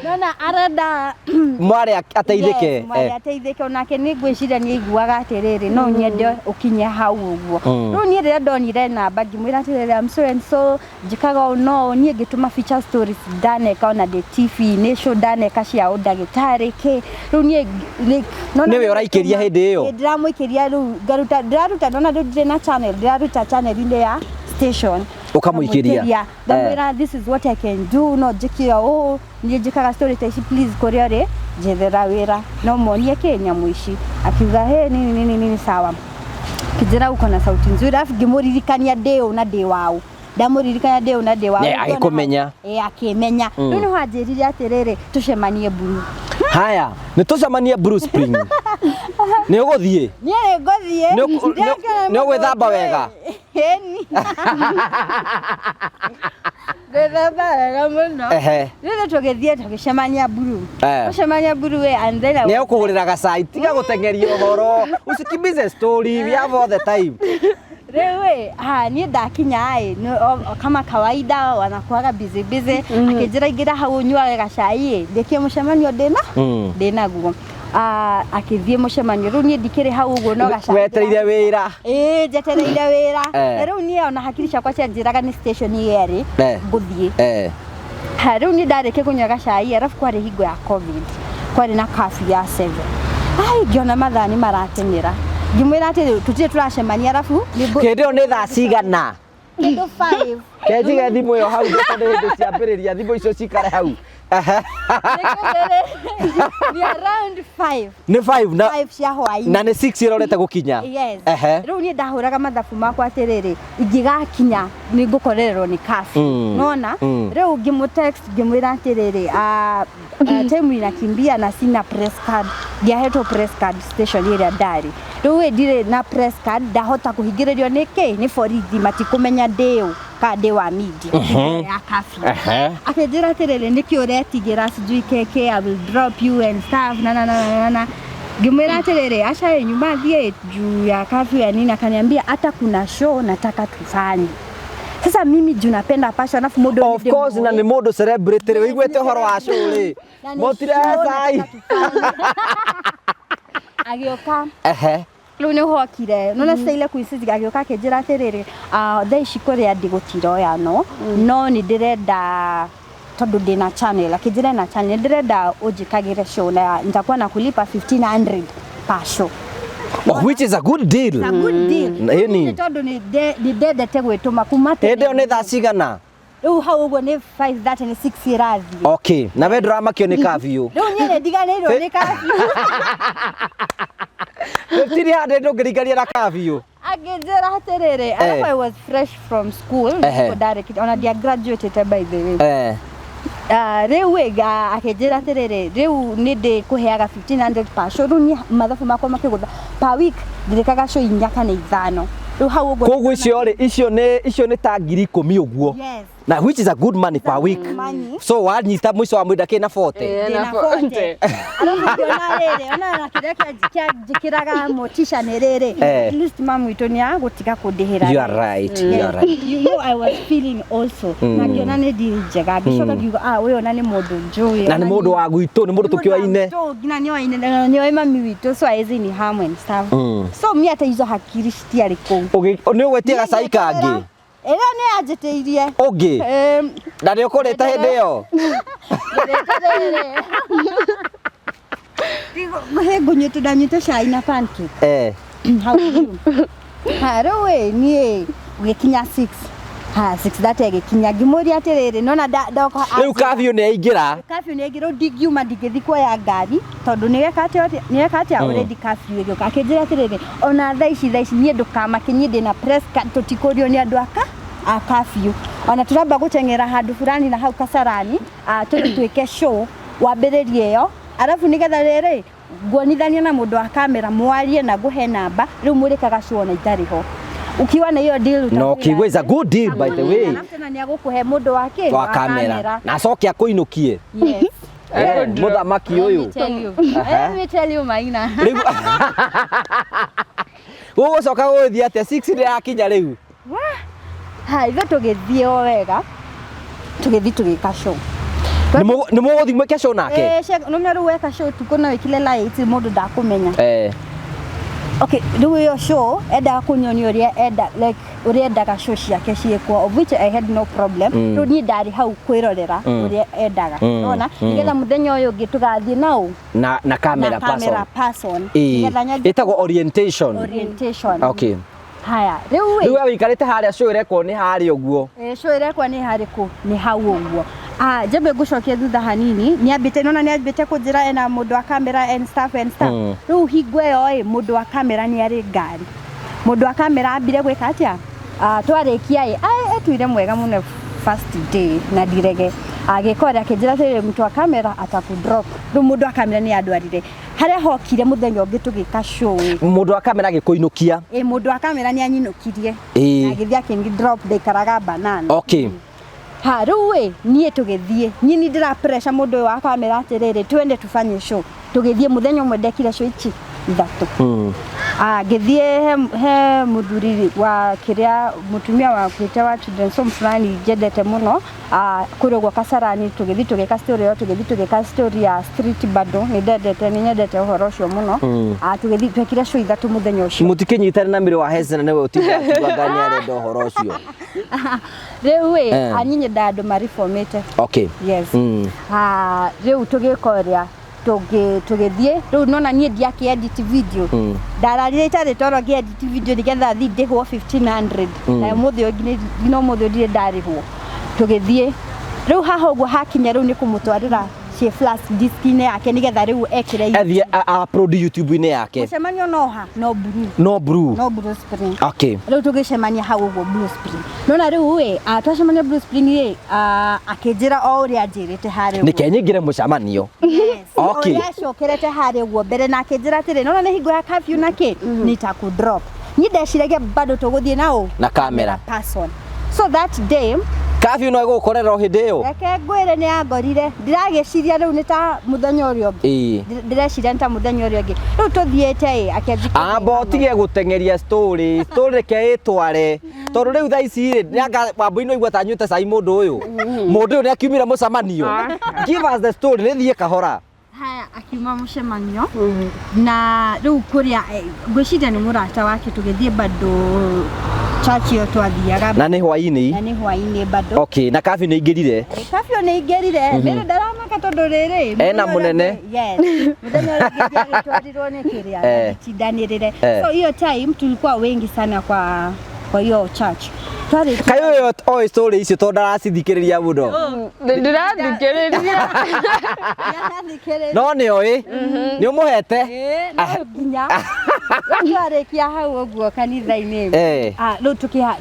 Nona arenda mwarĩ ateithĩke. Yes, mwarĩ ateithĩke. Onake nĩ ngwĩciria nĩ aiguaga atĩrĩrĩ, no nyende ũkinye hau ũguo. Rĩu niĩ rĩrĩa ndonire namba, ngĩmwĩra atĩrĩrĩ, "I'm so and so, njĩkaga ũũ." No niĩ ngĩtũma feature stories ndaneka ona ndĩ TV-inĩ, show ndaneka cia ũndagĩtarĩ kĩ. Rĩu niĩ like, nona Nĩwe ũraikĩria hĩndĩ ĩyo? Ĩĩ, ndĩramũikĩria. Rĩu ngaruta, ndĩraruta, ndona rĩu ndirĩ na channel, ndĩraruta channel-inĩ ya station. Ũkamũikĩria. Ngamũikĩria. Ngamwĩra, "This is what I can do, no njĩke ũũ, niĩ njĩkaga story ta ici, please kũrĩa ũrĩ njethera wĩra, no monie kĩ nyamũ ici." Akiuga, "He nini nini nini, sawa." Kĩnjĩra, "Uko na sauti nzuri." Alafu ngĩmũririkania ndĩ ũ na ndĩ waũ, ndamũririkania ndĩ ũ na ndĩ waũ. Ne, agĩkũmenya. Ĩ, akĩmenya. Rĩu nĩho anjĩrire atĩrĩrĩ, tũcemanie Blue. Haya, nĩ tũcemanie Blue Spring. Nĩ ũgũthiĩ? Niĩ nĩ ngũthiĩ. Nĩ ũgwĩthamba wega? Ĩni, ngwĩthamba wega mũno. Rĩu tũgĩthiĩ tũgĩcemania Blue. Gũcemania Blue ĩ, and then I Nĩ egũkũgũrĩra gacai. Tiga gũteng'eria ũhoro, usikimbize story, we have all the time. Rĩu ĩ, ha niĩ ndakinya ĩ, kama kawaida wanakuaga busy busy. Akĩnjĩra, "Ingĩra hau ũnyuage gacai ĩ, ndĩkie mũcemanio ndĩna ndĩnaguo." Ah, akĩthiĩ mũcemanio. Rĩu niĩ ndikĩrĩ hau ũguo no gacai. Wetereire wĩra. Ĩĩ, njetereire wĩra. Eh. Na rĩu niĩ ona hakiri ciakwa cianjĩraga nĩ station yerĩ ngũthiĩ. Ha, rĩu niĩ ndarĩkia kũnyua gacai, arabu kwarĩ hingo ya COVID, kwarĩ na curfew ya 7. Ai, ngĩona mathaa nĩ marateng'era, ngĩmwĩra atĩ tũtirĩ tũracemania, arabu Hĩndĩ ĩyo nĩ thaa cigana? Kĩndũ 5. Kenjige thimũ ĩyo hau, tondũ hĩndĩ ciambĩrĩria thimũ icio cikare hau. Ni around 5. Nĩ 5 na 5 cia hwaĩ-inĩ. Na nĩ 6 ĩrorete gũkinya. Yes. Ehe. Rĩu niĩ ndahũraga mathabu makwa atĩrĩrĩ, ingĩgakinya nĩ ngũkorererwo nĩ curfew. Nona rĩu ngĩmũ text, ngĩmwĩra atĩrĩrĩ, "Time inakimbia na sina press card." Ndiahetwo press card station ĩrĩa ndarĩ. Rĩu ĩ, ndirĩ na press card, ndahota kũhingĩrĩrio nĩ kĩ, nĩ borithi, matikũmenya ndĩ ũ kana ndĩ wa media ya curfew. Akĩnjĩra atĩrĩrĩ, "Nĩkĩ ũretigĩra? Sijui keke, I will drop you and stuff," na na na na na na. Ngĩmwĩra atĩrĩrĩ, "Aca nyuma thiĩ juu ya curfew ya nini." Akaniambia, "Hata kuna show nataka tufanye." Sasa mimi juu napenda passion, alafu mũndũ Of course, na nĩ mũndũ celebrity rĩ, wĩiguĩte ũhoro wa show rĩ, Na nĩ mũtire show cai. nataka tufanye. Agĩũka. Rĩu nĩ hokire nona sasa ile kuinsist, agĩũka akĩnjĩra atĩrĩrĩ, "Thaa ici kũrĩa ndĩ gũtiroyanwo, no nĩ ndĩrenda tondũ ndĩna channel." Akĩnjĩra na channel, "Ndĩrenda ũnjĩkagĩre show na nitakuwa na kulipa 1500 per show." Oh, which is a good deal. A good deal. Ĩni. Nĩ tondũ nĩ ndendete gwĩtũma kuma tene. Hĩndĩ ĩyo nĩ thaa cigana? Rĩu hau ũguo nĩ 5:30, nĩ 6 ĩrathiĩ. Okay, na we ndũramakio nĩ curfew? Rĩu niĩ nĩ ndiganĩirwo nĩ curfew. 1500 ndũngĩringaria na curfew. Akĩnjĩra atĩrĩrĩ, alafu I was fresh from school. Nĩguo ndarĩkĩtie, ona ndia graduated by the way. Rĩu ĩ, akĩnjĩra atĩrĩrĩ, "Rĩu nĩ ndĩkũheaga 1500 per show." Rĩu niĩ mathabu makwa makĩgũtha, per week ndĩrĩkaga show inya kana ithano, rĩu hau ũguo. Koguo icio rĩ, icio nĩ ta 10,000 ũguo. Yes. Na which is a good money per week. Money. So wanyita mũico wa mweri ndakĩrĩ na 40. Eh, ndĩna na 40. Arabu ngĩona rĩrĩ, ona na kĩrĩa kĩanjĩkĩraga motisha nĩ rĩrĩ, at least mamu witũ nĩ agũtiga kũndĩhĩra. You are right, you are right. I was feeling also na ngĩona nĩ deal njega, ngĩcoka ngiuga, "Ah, ũyũ ona nĩ mũndũ njũĩ." Na nĩ mũndũ wa gwitũ, nĩ mũndũ tũkĩoaine. Nginya nĩoaine na nĩoĩ mami witũ, so haizi ni harm and stuff. So mi hata hizo hakiri citiarĩ kũu. Nĩ ũgwĩtia gacai kangĩ? Ĩrĩa nĩ yanjĩtĩirie. Ũngĩ? Na nĩ ũkũrĩte hĩndĩ ĩyo? He ngũnyuĩte, ndanyuĩte cai na pancake. Hau rĩu. Ha, rĩu ĩ, niĩ gũgĩkinya 6, ha 6:30 ĩgĩkinya, ngĩmũria atĩrĩrĩ, nona ndoka. Rĩu curfew nĩ yaingĩra. Curfew nĩ yaingĩra. Rĩu ndingiuma, ndingĩthiĩ kuoya ngari tondũ nĩgeka atĩa already curfew ĩgĩũka. Akĩnjĩra atĩrĩrĩ, "Ona thaa ici niĩ ndũkamake, niĩ ndĩna press card, tũtikũrio nĩ andũ aka a curfew, ona tũramba gũteng'era handũ fulani na hau Kasarani, tũthiĩ twĩke show wambĩrĩrie ĩyo." Arabu nĩgetha rĩrĩ nguonithania na mũndũ wa kamera mwarie na ngũhe namba rĩu mũrĩkaga show na itarĩ ho. Ukiwa na hiyo deal No utakuwa kiugo is a good deal by the way. Alafu tena nĩ agũkũhe mũndũ wa kĩ? Wa kamera. Na acoke akũinũkie. Yes. Eh, mũthamaki Let me ũyũ. tell you. Aha. Let me tell you Maina. Rĩu gũgũcoka gũgũthiĩ atĩa 6 nĩ yakinya rĩu. Ha, ithuĩ tũgĩthiĩ o wega. Tũgĩthiĩ tũgĩka show. Nĩ mũgũthiĩ mwĩke show nake? Eh, nĩ rĩu weka show tukũ no wĩkire light mũndũ ndakũmenya. Eh. Okay, rĩu ĩyo show endaga kũnyonia ũrĩa enda like ũrĩa endaga show ciake ciĩkwo, of which I had no problem. Rĩu niĩ ndarĩ hau kwĩrorera ũrĩa endaga. Nona nĩgetha mũthenya ũyũ ũngĩ tũgathiĩ nau Na camera na camera person. person. Ĩĩ. Nĩgetha nyanjie Ĩtagwo orientation. orientation. Okay. Haya, rĩu Rĩu ĩ we wĩikarĩte harĩa show ĩrekwo nĩ harĩa ũguo. Eh, show ĩrekwa nĩ harĩkũ? Nĩ hau ũguo. Ah, njambe ngũcokie thutha hanini. Nĩambĩte nona nĩambĩte kũnjĩra ena mũndũ wa kamera and stuff and stuff. Rĩu hingo ĩyo ĩ mũndũ wa kamera nĩ arĩ ngari. Mũndũ wa kamera ambire gwĩka atĩa? Ah, twarĩkia ĩ etuire mwega mũno first day na ndirege. Agĩka ũrĩa akĩnjĩra atĩrĩrĩ mtu wa kamera atakudrop. Rĩu mũndũ wa kamera nĩ andwarire. Harĩa hokire mũthenya ũngĩ tũgĩka show ĩ. Mũndũ wa kamera agĩkũinũkia. Ĩ mũndũ wa kamera nĩ anyinũkirie. Ĩĩ. Na agĩthiĩ akĩngi drop ndaikaraga banana. Okay. Ha, rĩu ĩ niĩ tũgĩthiĩ niĩ nĩ ndĩra pressure mũndũ ũyũ wa kamera atĩrĩrĩ twende tufanye show. Tũgĩthiĩ mũthenya ũmwe ndekire show ici ithatũ. Ah, ngĩthiĩ he mũthuri wa kĩrĩa mũtumia wakuĩte wa children's home fulani njendete mũno, ah, kũrĩa ũguo Kasarani. Tũgĩthiĩ tũgĩka story ĩyo, tũgĩthiĩ tũgĩka story ya street bado nĩ ndendete nĩ nyendete ũhoro ũcio mũno. Ah, tũgĩthiĩ twekire show ithatũ mũthenya ũcio. Mũtikĩnyitane na mĩrĩ wa Hezena nĩwe ũtinda akiuga anga nĩ arenda ũhoro ũcio. Rĩu ĩ Eh. niĩ nyendaga andũ mareformĩte. Okay. Yes. Ah, rĩu tũgĩka ũrĩa tũgĩthiĩ rĩu nona niĩ ndiakĩ edit video. Ndararire itarĩ toro ngĩ edit video nĩgetha thiĩ ndĩhwo 1500 na ũmũthĩ ũyũ nginya ũmũthĩ ũyũ ndirĩ ndarĩhwo. Tũgĩthiĩ rĩu haha ũguo hakinya rĩu nĩ kũmũtwarĩra ciĩ flash disk-inĩ yake nĩgetha rĩu ekĩre Athiĩ upload YouTube-inĩ yake. Mũcemanio no ha no blue. No blue. No Blue Spring. Okay. Rĩu tũgĩcemania hau ũguo Blue Spring. Nona rĩu ĩ twacemania Blue Spring ĩ akĩnjĩra o ũrĩa anjĩrĩte harĩa ũguo. Nĩke nyingĩre mũcemanio. Yes. Okay. Ũrĩa acokerete harĩa ũguo mbere na akĩnjĩra atĩrĩ nona nĩ hingo ya curfew na kĩ nitakũ drop. Niĩ ndeciragia bado tũgũthiĩ na ũ Na kamera. person. So that day Curfew no ĩgũgũkorera o hĩndĩ ĩyo. Reke ngwĩre nĩ yangorire ndĩragĩciria rĩu nĩ ta mũthenya ũrĩa ũngĩ. Ĩĩ. Ndĩreciria nĩ ta mũthenya ũrĩa ũngĩ rĩu tũthiĩte ĩ akĩanjia Amba ũtige gũteng'eria story story reke ĩtware tondũ rĩu thaa ici rĩ nĩanga wambui no igua ta anyuĩte cai mũndũ ũyũ mũndũ ũyũ nĩ akiumire mũcemanio. Give us the story rĩthiĩ kahora. Haya, akiuma mũcemanio na rĩu kũrĩa ngwĩciria nĩ mũrata wake tũgĩthiĩ bado church ĩyo twathiaga. Na nĩ hwainĩ. Na nĩ hwainĩ bado. Okay, na curfew nĩ ingĩrire. Curfew nĩ ingĩrire mĩrĩ ndaramaka tondũ rĩrĩ Ena mũnene. Yes, mũthenya ũrĩa ũngĩ agĩtwarirwo nĩ kĩrĩa tindanĩrĩre. So hiyo time tulikuwa wengi sana kwa hiyo church twarĩkia. Kaĩ ũyũ oĩ story icio tondũ ndaracithikĩrĩria mũno? Ndĩrathikĩrĩria. Nĩarathikĩrĩria. No nĩ oĩ nĩ ũmũhete. Ĩĩ, no nginya rĩu twarĩkia hau ũguo kanitha-inĩ. Ah, rĩu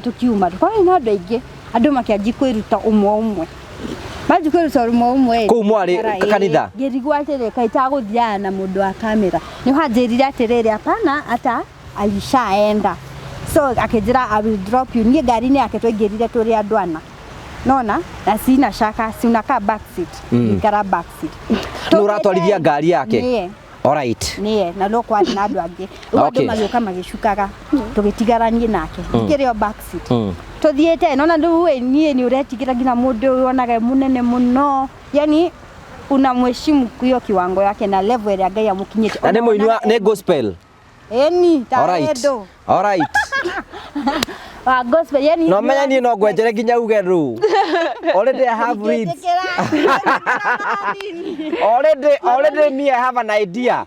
tũkiuma tũkorwo na andũ aingĩ andũ makĩanji kwĩruta ũmwe ũmwe manji kwĩruta ũmwe ũmwe. Kũu mwarĩ kanitha? Ngĩrigwo atĩrĩ kaĩ itagũthiaga na mũndũ wa kamera nĩ hanjĩrire atĩrĩrĩ hapana ata alishaenda so akĩnjĩra I will drop you. Niĩ ngari-inĩ yake twaingĩrire tũrĩ andũ ana nona na sina shaka si unakaa back seat. Ngĩikara back seat. Nũ ũratwarithia ngari yake? Niĩ. Alright. Niĩ na no kwarĩ na andũ angĩ rĩu andũ magĩũka magĩcukaga tũgĩtigara niĩ nake ngĩkĩrĩ o back seat. Tũthiĩte nona rĩu ĩ niĩ nĩ ũretigĩra nginya mũndũ ũyũ wonaga e mũnene mũno yani unamheshimu hiyo kiwango yake na level ĩrĩa Ngai amũkinyĩtie. Na nĩ mũini wa nĩ gospel? Ĩni ta Alright. wendo Alright. wa gospel yani. No menya niĩ no ngwenjere nginya uge rũ. Already I have reads. Already me I have an idea.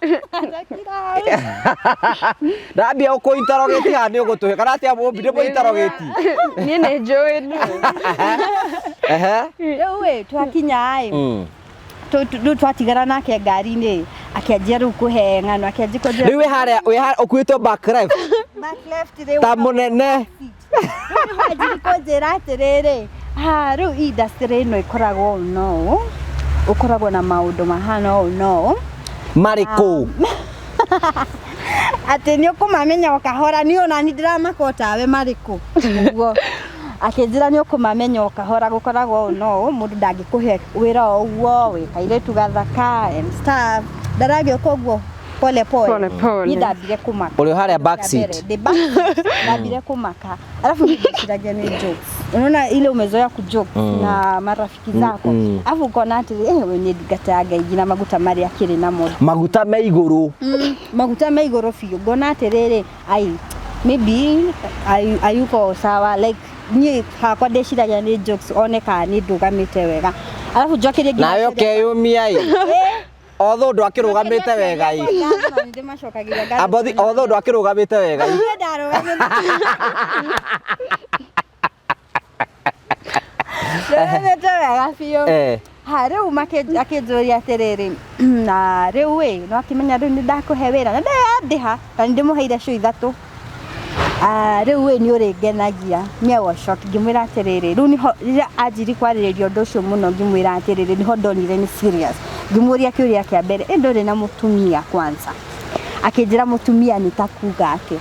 Ndambia gũkũ interrogate haha nĩ ũgũtũhe kana atĩa mũmbi nĩ mũ interrogate. Niĩ nĩ njũĩ nũ. Ehe. Rĩu ĩ twakinya ĩ rĩu twatigara nake ngari-inĩ akĩanjia rĩu kũhe ng'ano akĩanjia kũnjĩra Rĩu wĩ harĩa wĩ harĩa ũkuĩtwo back left back left rĩu ta mũnene. Rĩu anjiri kũnjĩra atĩrĩrĩ ha rĩu industry ĩno ĩkoragwo ũũ no ũũ ũkoragwo na maũndũ mahana ũũ no ũũ. Marĩ kũ? Atĩ nĩ ũkũmamenya o kahora, niĩ ona ni ndĩramaka o tawe marĩ kũ. Ũguo akĩnjĩra nĩ ũkũmamenya o kahora, gũkoragwo ũũ no ũũ, mũndũ ndangĩkũhe wĩra o ũguo, wĩ kairĩtu gathaka and stuff, ndaragĩũka ũguo pole pole. Pole pole. Niĩ ndambire kũmaka. Ũrĩ o harĩa back seat. Ndĩ back seat, ndambire kũmaka, alafu ndĩciragia nĩ jokes, unaona ile umezoea kujoke na marafiki zako, alafu ukona atĩ we nĩ ndungata ya Ngai nginya maguta marĩa akĩrĩ namo. Maguta me igũrũ. Maguta me igũrũ biũ, ngona atĩrĩrĩ, ai, maybe ayuko sawa, like niĩ hakwa ndĩciragia nĩ jokes, one kana nĩ ndũgamĩte wega, alafu njokerie nginya Nawe ũkeyũmia ĩ. Although ndwakĩrũgamĩte wega ĩ. Ndĩmacokagĩria ngatho. Ambothi, although ndwakĩrũgamĩte wega ĩ. Niĩ ndarũgamĩte ndũgamĩte wega biũ. Ha rĩu akĩnjũria atĩrĩrĩ, na rĩu ĩ no akĩmenya rĩu nĩ ndakũhe wĩra na ndĩrandĩha na nĩ ndĩmũheire cio ithatũ. Ah, rĩu ĩ nĩ ũrĩngenagia. Niĩ I was shocked, ngĩmwĩra atĩrĩrĩ, rĩu nĩho rĩrĩa anjiri kwarĩrĩria ũndũ ũcio mũno, ngĩmwĩra atĩrĩrĩ, nĩho ndonire nĩ serious, ngĩmũria kĩũria kĩa mbere, ĩ ndũrĩ na mũtumia kwanza? Akĩnjĩra mũtumia nĩ ta kuga atĩa?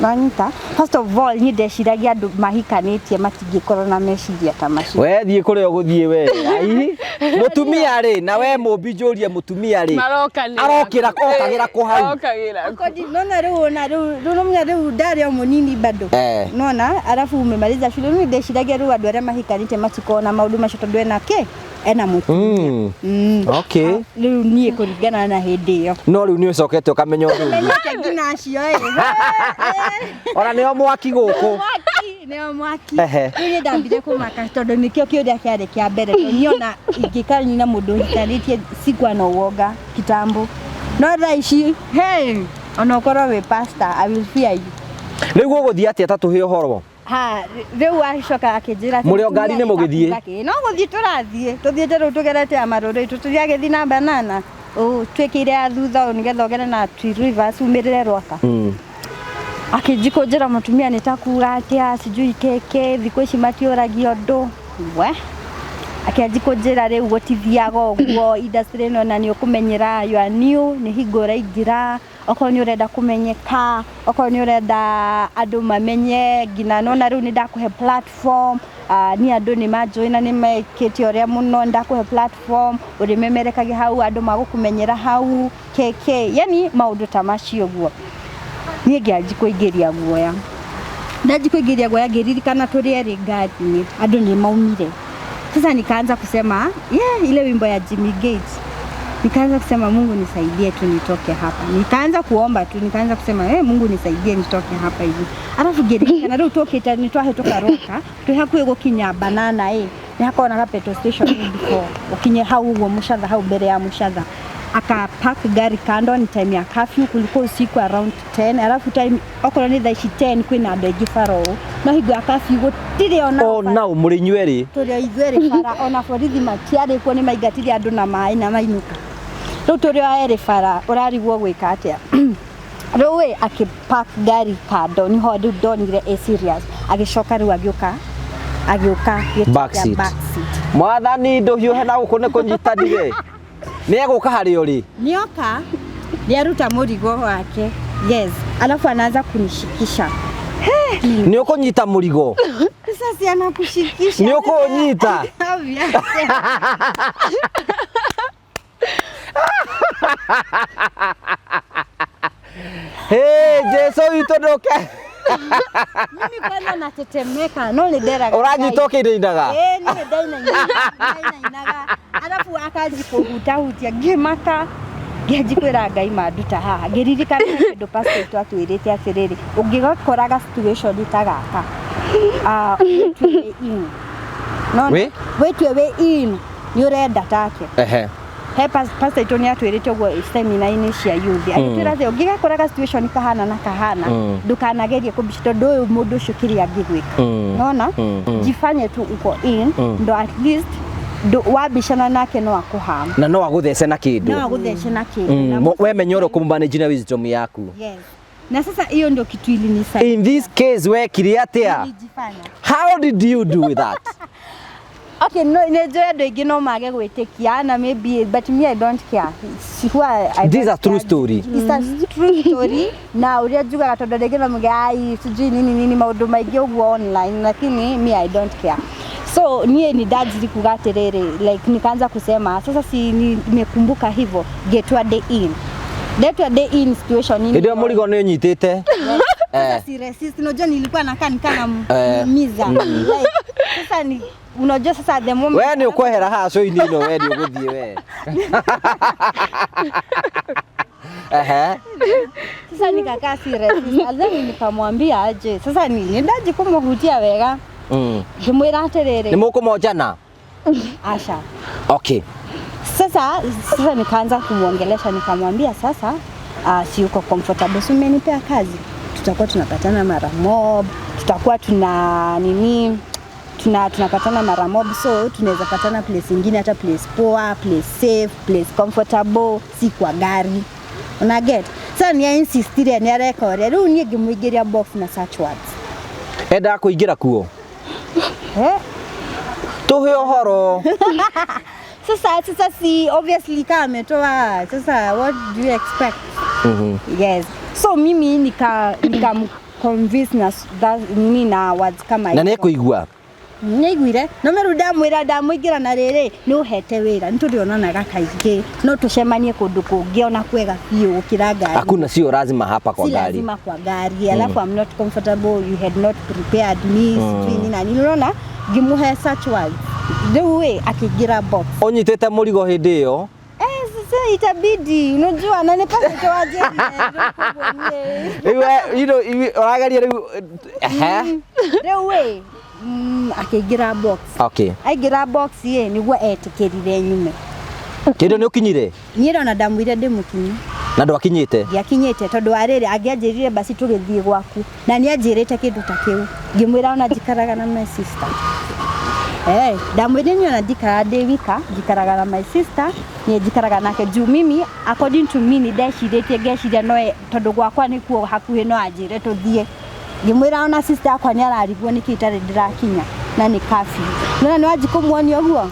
Nanyita, first of all, niĩ ndeciragia andũ mahikanĩtie matingĩkorwo na meciria ta macio. We thiĩ kũrĩa ũgũthiĩ we. Ai. Mũtumia rĩ, na we mũmbi njũrie mũtumia rĩ. Marokanĩra. Arokĩra okagĩra kũ hau? Okagĩra kũ? Kodi, nona rĩu ona rĩu rĩu nomenya rĩu ndarĩ o mũnini bado. Nona alafu umemaliza shule, rĩu ndeciragia rĩu andũ arĩa mahikanĩtie matikorwo na maũndũ macio tondũ ena kĩ, ena mũtumia. Okay. Rĩu niĩ kũringana na hĩndĩ ĩyo. No rĩu nĩ ũcokete ũkamenya ũndũ ũngĩ. Menyete nginya acio ĩ. Ona nĩo mwaki gũkũ. Mwaki, nĩo mwaki. Ehe. Rĩu niĩ ndambire kũmaka tondũ nĩkĩo kĩũria kĩarĩ kĩa mbere, tondũ niĩ ona ingĩikara na mũndũ ũhikanĩtie sikuwa na uoga kitambo. No thaa ici, hey, ona ũkorwo wĩ pastor, I will fear you. Rĩu ũgũthiĩ atĩa ta tũhe ũhoro? Ha, rĩu acoka akĩnjĩra atĩ Mũrĩ o ngari-inĩ mũgĩthiĩ? mũtumia nĩ ta kuga kĩ? No gũthiĩ tũrathiĩ, tũthiĩte rĩu tũgerete ya marũrĩ, tũthiagĩthiĩ na banana. Ũ, twĩkĩire ya thutha ũũ nĩgetha ũgere na Twin Rivers umĩrĩre Rwaka. Akĩnjikũnjĩra mũtumia nĩ ta kuga atĩa, sijui kĩkĩ, thikũ ici matiũragia ũndũ. We. Akĩanjikũnjĩra rĩu gũtithiaga ũguo, industry ĩno na nĩ ũkũmenyera, you are new, nĩ hingo ũraingĩra, okorwo nĩ ũrenda kũmenyeka, okorwo nĩ ũrenda andũ mamenye, nginya nona rĩu nĩ ndakũhe platform, niĩ andũ nĩ manjũĩ na nĩ mekĩte ũrĩa mũno, nĩ ndakũhe platform, ũrĩmemerekagia hau, andũ magũkũmenyera hau, kĩkĩ, yani maũndũ ta macio ũguo. Niĩ ngĩanji kũingĩria guoya. Ndanji kũingĩria guoya ngĩririkana tũrĩ erĩ ngari-inĩ, andũ nĩ maumire. Sasa nikaanza kusema, yeah, ile wimbo ya Jimmy Gates. Nikaanza kusema Mungu nisaidie tu nitoke hapa. Nikaanza kuomba tu, nikaanza kusema Mungu nisaidie nitoke hapa hivi. Alafu ngĩririkana rĩu tũkĩte nĩ twahĩtũka Rwaka, twĩ hakuhĩ gũkinya banana ĩ, nĩ hakoragwo na ka petrol station before ũkinye hau ũguo Mũcatha, hau mbere ya Mũcatha. Aka park gari kando, ni time ya curfew, kulikuwa usiku around 10, alafu time okorwo nĩ thaa ici 10 kwĩna andũ aingĩ bara ũũ, no hingo ya curfew gũtirĩ ona O nau mũrĩ inyuerĩ. Tũrĩ o ithuerĩ bara, ona borithi matiarĩ kuo, nĩ maingatire andũ na maĩ na mainũka. Rĩu tũrĩ o erĩ bara, ũrarigwo gwĩka atĩa? Rĩu ĩ, akĩ park gari kando, niho rĩu ndonire ĩ serious. Agĩcoka rĩu agĩũka, agĩũka gĩtĩ Back kĩa seat. back seat. Mwathani ndũhiũhe na gũkũ nĩ kũnyitanire. Nĩ egũka harĩ ũrĩ? Nĩoka, nĩaruta mũrigo wake. Yes, alafu anaanza kunishikisha. Nĩ ũkũnyita mũrigo? Sasa si anakushikisha. Nĩ ũkũnyita? Obvious. Hey, Jesu witũ ndũke. Mimi kwanza natetemeka, no nĩ nderaga. Ũranyita ũkĩinainaga? Ĩĩ, niĩ ndainainaga. Alafu akanji kũhutahutia, ngĩmaka. Ngĩanji kwĩra Ngai manduta haha. Ngĩririkana kĩndũ pastor witũ atwĩrĩte atĩrĩrĩ, ũngĩgakoraga situation ta gaka, wĩtue wĩ in. No, Wĩ? wĩtue wĩ in, nĩ ũrenda take. Ehe. He pastor witũ nĩ atwĩrĩte ũguo seminar-inĩ cia youth. Agĩtwĩra atĩ ũngĩgakoraga situation kahana na kahana, ndũkanagerie kũmbica tondũ ũyũ mũndũ ũcio kĩrĩa angĩgwĩka. Nona? Jifanye tu uko in, ndo at least wambicana nake no akũhama. Na no agũthece na kĩndũ. No agũthece na kĩndũ. Na We menya ũrĩa ũkũmũmanage na wisdom yaku. Yes. Na sasa hiyo ndio kitu ilinisaidia. In this case wekire atĩa? Nilijifanya. How did you do that? Okay, no, nĩ njũĩ andũ aingĩ no mage gwĩtĩkia na maybe, but me, I don't care. Huwa I This is don't a true care. story. It's a true story na ũrĩa njugaga tondũ rĩngĩ no muge ai sijui nini nini maũndũ maingĩ ũguo online, lakini me, I don't care. So niĩ ni ndanjiri kuga atĩrĩrĩ, like nikaanza kusema sasa si nimekumbuka hivyo getwa day in, ndetwa day in situation Hĩndĩ ĩyo mũrigo nĩ ũnyitĩte. Sasa si resist, unajua nilikuwa nakaa nikaa Eh. namuumiza, like sasa ni unajua sasa the moment We nĩ ũkwehera haha cũinĩ ĩno, we nĩ ũgũthiĩ we. Ehe. Sasa nikakaa si resist and then nikamwambia aje sasa ni nendaji kumuhutia wega, ngimwira atiriri. Nĩ mũkũmonjana? Asha. Okay. Sasa nikaanza kumwongelesha, nikamwambia sasa, si uko comfortable, si umenipea kazi, tutakuwa tunapatana mara mob, tutakuwa tuna nini, tunapatana mara mob, so tunaweza patana place ingine, hata place poa, place safe, place comfortable, si kwa gari, una get? Sasa ni insistire ni areka ũrĩa rĩu niĩ ngĩmũingĩria box na such words. Endaga kũingĩra kuo. Eh? Tũhe ũhoro. Sasa si obviously kama ametoa, sasa what do you expect? Yes, so mimi nika convince na nini na words kama Na nĩ hizo. ekũigua. Nĩaiguire no meru ndamwĩra ndamũingĩra na rĩrĩ nĩ ũhete wĩra nĩ tũrĩonanaga kaingĩ, no tũcemanie kũndũ kũngĩ ona kwega biũ gũkĩra ngari. Hakuna, sio lazima hapa kwa Si gari. lazima kwa gari, alafu I'm not comfortable, you had not prepared me, sijui nini na nini, unaona ngĩmũhe such words, rĩu ĩ akĩingĩra box. Ũnyitĩte mũrigo hĩndĩ ĩyo. Eh, sasa itabidi, unajua na nipase waje. Rĩu we, ũrageria rĩu ehe. Rĩu ĩ akĩingĩra box. Aingĩra box ĩ nĩguo etĩkĩrire nyume. Kĩndũ nĩ ũkinyire? Niĩ ona ndamwĩre ndĩmũkinyi. Na ndwakinyĩte? Ndiakinyĩte tondũ wa rĩrĩ angĩanjĩrire basi tũgĩthiĩ gwaku na nĩ anjĩrĩte kĩndũ ta kĩu, ngĩmwĩra ona njikaraga na my sister. Eh, ndamwĩrire niĩ ona ndikaraga ndĩ wika, njikaraga na my sister, niĩ njikaraga nake juu mimi according to me nĩ ndecirĩtie ngeciria no tondũ gwakwa nĩkuo hakuhĩ no anjĩre tũthiĩ. Ngĩmwĩra ona sister yakwa nĩ ararigwo nĩkĩ itarĩ ndĩrakinya na nĩ curfew. Nĩwona nĩ wanji kũmuonia ũguo?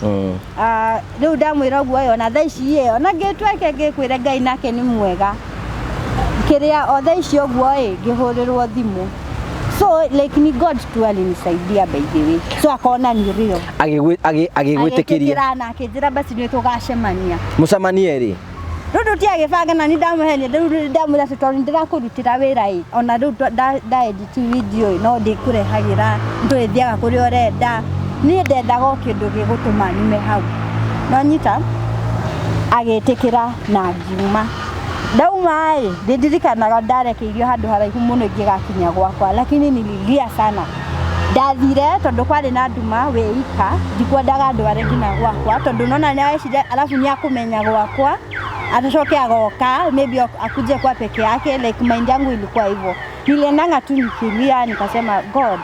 Ah, rĩu ndamwĩra ũguo ĩ ona thaa ici ĩ ona ngĩtweke ngĩkwĩre Ngai nake nĩ mwega kĩrĩa o thaa ici ũguo ĩ ngĩhũrĩrwo thimũ, so like ni God tu alinisaidia by the way, so akaona ni real. Agĩgwĩtĩkĩria. Agĩtĩkĩra na akĩnjĩra basi nĩ tũgacemania. Mũcemanie rĩ? Rĩu tũtiagĩbanga na nĩ ndamũhenia, rĩu ndamwĩra atĩ tondũ ndĩrakũrutĩra wĩra ĩ ona rĩu nda edit video ĩ no ndĩkũrehagĩra, nĩtũrĩthiaga kũrĩa ũrenda, niĩ ndethaga o kĩndũ gĩgũtũma nyume hau, no nyita agĩtĩkĩra na ngiuma. Ndauma ĩ ndĩndirikanaga ndarekeirio handũ haraihu mũno ingĩgakinya gwakwa, lakini nililia sana. Ndathire tondũ kwarĩ na nduma wĩ ika, ndikwendaga ndware nginya gwakwa tondũ nona nĩ alafu nĩ akũmenya gwakwa atacoke agoka maybe akuje kwa peke yake, like mind yangu ilikuwa hivyo. Niliendanga tu nikilia, nikasema God,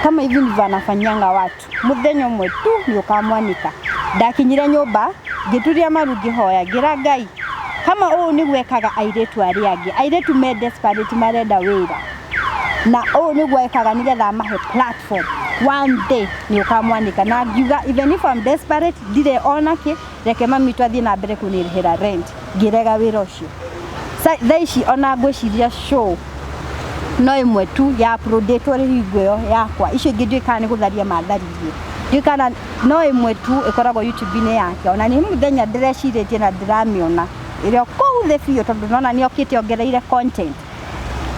kama hivi ndivyo anafanyanga watu, muthenya ũmwe tu nĩ ũkamwanika. Ndakinyire nyũmba ngĩturia maru ngĩhoya ngĩra Ngai kama ũũ nĩguo ekaga airĩtu arĩa angĩ, airĩtu me desperate marenda wĩra na ũũ nĩguo ekaga nĩgetha amahe platform, one day nĩ ũkamwanika. Na ngiuga even if I'm desperate ndirĩ ona kĩ, reke mami witũ athiĩ na mbere kũnĩrĩhĩra rent. Ngĩrega wĩra ũcio. Thaa ici ona ngwĩciria show no ĩmwe tu ya uploadĩtwo rĩhingo ĩyo yakwa, icio ingĩ ndiũĩ kana nĩ gũtharia matharirie, ndiũĩ kana no ĩmwe tu ĩkoragwo YouTube-inĩ yake, ona nĩ mũthenya ndĩrecirĩtie na ndĩramĩona ĩrĩa kũu thĩ biũ tondũ nona nĩ okĩte ongereire content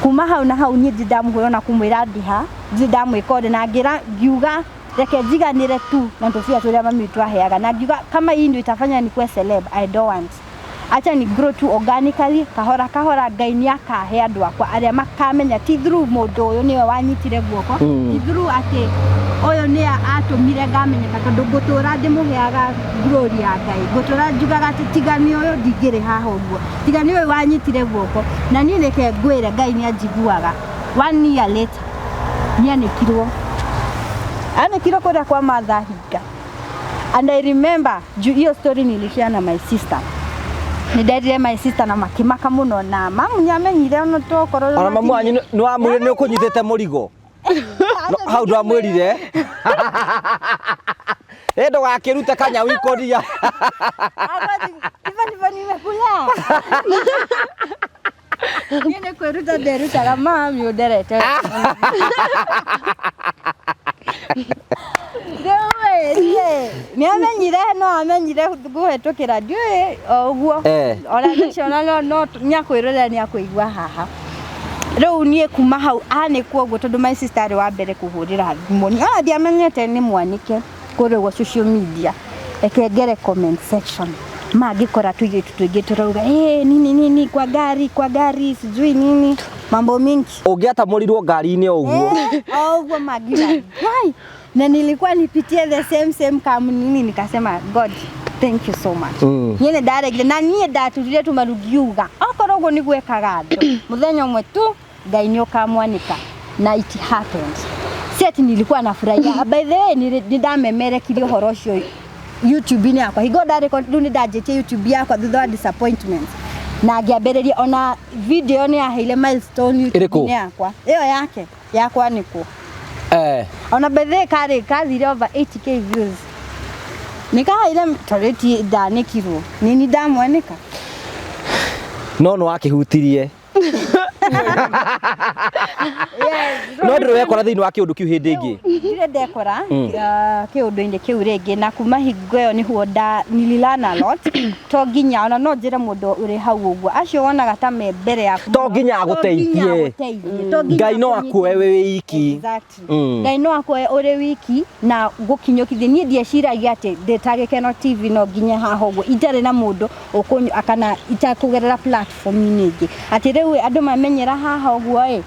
kuma hau na hau. Niĩ ndirĩ ndamũhũra ona kũmwĩra ndiha, ndirĩ ndamwĩka ũndũ na ngĩra ngiuga reke njiganĩre tu na tũbia tũrĩa mami witũ aheaga, na ngiuga kama hii ndio itafanya nikuwe celeb, I don't want, acha ni grow tu organically kahora kahora, Ngai nĩ akahe andũ akwa arĩa makamenya ti through mũndũ ũyũ nĩwe wanyitire guoko, ti through atĩ ũyũ nĩ atũmire ngamenyeka, tondũ ngũtũra ndĩmũheaga glory ya Ngai, ngũtũra njugaga atĩ tiga nĩ ũyũ ndingĩrĩ haha ũguo, tiga nĩ ũyũ wanyitire guoko. Na niĩ reke ngwĩre Ngai nĩ anjiguaga. One year later nĩ anĩkirwo, anĩkirwo kũrĩa kwa Martha Hinga, and I remember juu hiyo story nilishare na my sister, nĩ nderire my sister na makĩmaka mũno na mamu nĩamenyire ona tokorwo. Ona mamu wanyu nĩ wamwĩrire nĩ ũkũnyitĩte mũrigo? No, hau ndwamwĩrire. Ĩ ndũgakĩrute kanyau ikũnia. Hivyo ndivyo nimekula. Niĩ nĩ kwĩruta nderutaga mami ũnderete. Rĩu ĩ, nĩ amenyire no amenyire kũhetũkĩra ndiũĩ o ũguo. Ona thaa ona no no nĩakwĩrorera nĩakũigua haha. Rĩu niĩ kuma hau anĩkwo ũguo tondũ my sister arĩ wa mbere kũhũrĩra thimũ. Ona ndiamenyete nĩ mwanĩke kũrĩa ũguo social media. Reke ngere comment section. Mangĩkora tũirĩtu tũingĩ tũrauga eh nini nini kwa gari kwa gari sijui nini mambo mingi. Ũngĩatamũrirwo ngari-inĩ o ũguo. O ũguo mangiuga why na nilikuwa nipitie the same same kam nini nikasema God thank you so much. Niĩ nĩ ndaregire na niĩ ndaturire tũmaru ngiuga okorwo ũguo nĩguo ekaga andũ mũthenya ũmwe tu Ngai nĩ ũkamwanĩka na it happened. Si ati nilikuwa nafurahia. By the way nĩ ndamemerekirie ũhoro ũcio YouTube-inĩ yakwa hingo ndarĩ rĩu nĩ ndanjĩtie YouTube yakwa thutha wa disappointment na ngĩambĩrĩria ona video nĩ yaheire milestone YouTube-inĩ yakwa ĩyo yake yakwa nĩkwo. Ona by the way karĩ kathire over 80K views. Nĩkaheire torĩti ndanĩkirwo nini ndamwanĩka. No nĩ wakĩhutirie. No ndũrĩ wekora thĩinĩ wa kĩũndũ kĩu hĩndĩ ĩngĩ? Ndirĩ ndekora kĩũndũ-inĩ kĩu rĩngĩ na kuma hingo ĩyo nĩguo nda nililearn a lot. To nginya ona no njĩre mũndũ ũrĩ hau ũguo acio wonaga ta me mbere yaku to nginya agũteithie. Ngai no akuoe wĩ wiki. Exactly. Ngai no akuoe ũrĩ wiki na gũkinyũkithie. Niĩ ndieciragia atĩ ndĩ ta Gĩkeno TV no nginye haha ũguo itarĩ na mũndũ ũkũnyua kana itakũgerera platform-inĩ ĩngĩ atĩ rĩu andũ mamenyera haha ũguo ĩ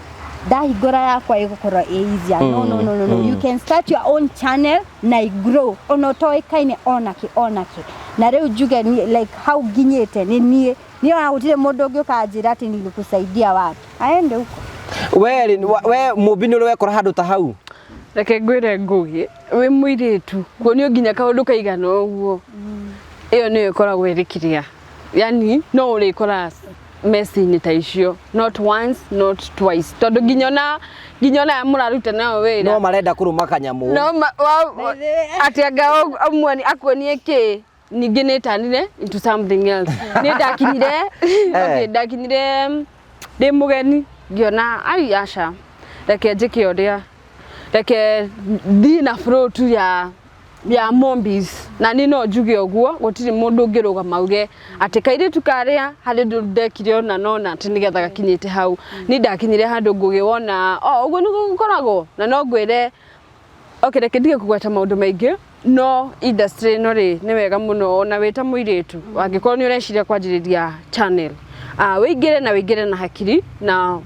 ndahingũra yakwa ĩgũkorwo ĩ easier. No, no, no, no, no. You can start your own channel na grow ona ũtoĩkaine onakĩ onakĩ. Na rĩu njuge like hau nginyĩte nĩ niĩ niĩ ona gũtirĩ mũndũ ũngĩũka anjĩra atĩ nilikusaidia wapi aende huko. We we mũmbi nĩ ũrĩ wekora handũ ta hau? Reke ngwĩre Ngũgĩ wĩ mũirĩtu kuonio nginya kaũndũ kaigana ũguo ĩyo nĩyo ĩkoragwo ĩrĩ kĩrĩa yani no ũrĩkora mess-inĩ ta icio not once not twice tondũ nginya ona mũraruta nao wĩra no marenda kũrũma kanyamũ no atĩ anga ũmwe akuonie kĩ ningĩ nĩ tanire into something else. Nĩ ndakinyire okay ndakinyire ndĩ mũgeni ngĩona ai aca reke njĩke ũrĩa reke thiĩ na flow tu ya Mombis na niĩ no njuge ũguo gũtirĩ mũndũ ũngĩrũgama auge atĩ kairĩtu karĩa harĩ ũndũ ndekire ona nona atĩ nĩgetha gakinyĩte hau. Niĩ ndakinyire handũ Ngũgĩ wona o ũguo nĩguo gũkoragwo na no ngwĩre okay reke ndige kũgweta maũndũ maingĩ no industry ĩno rĩ nĩ wega mũno ona wĩ ta mũirĩtu angĩkorwo nĩ ũreciria kwanjĩrĩria channel wĩingĩre na wĩingĩre na hakiri na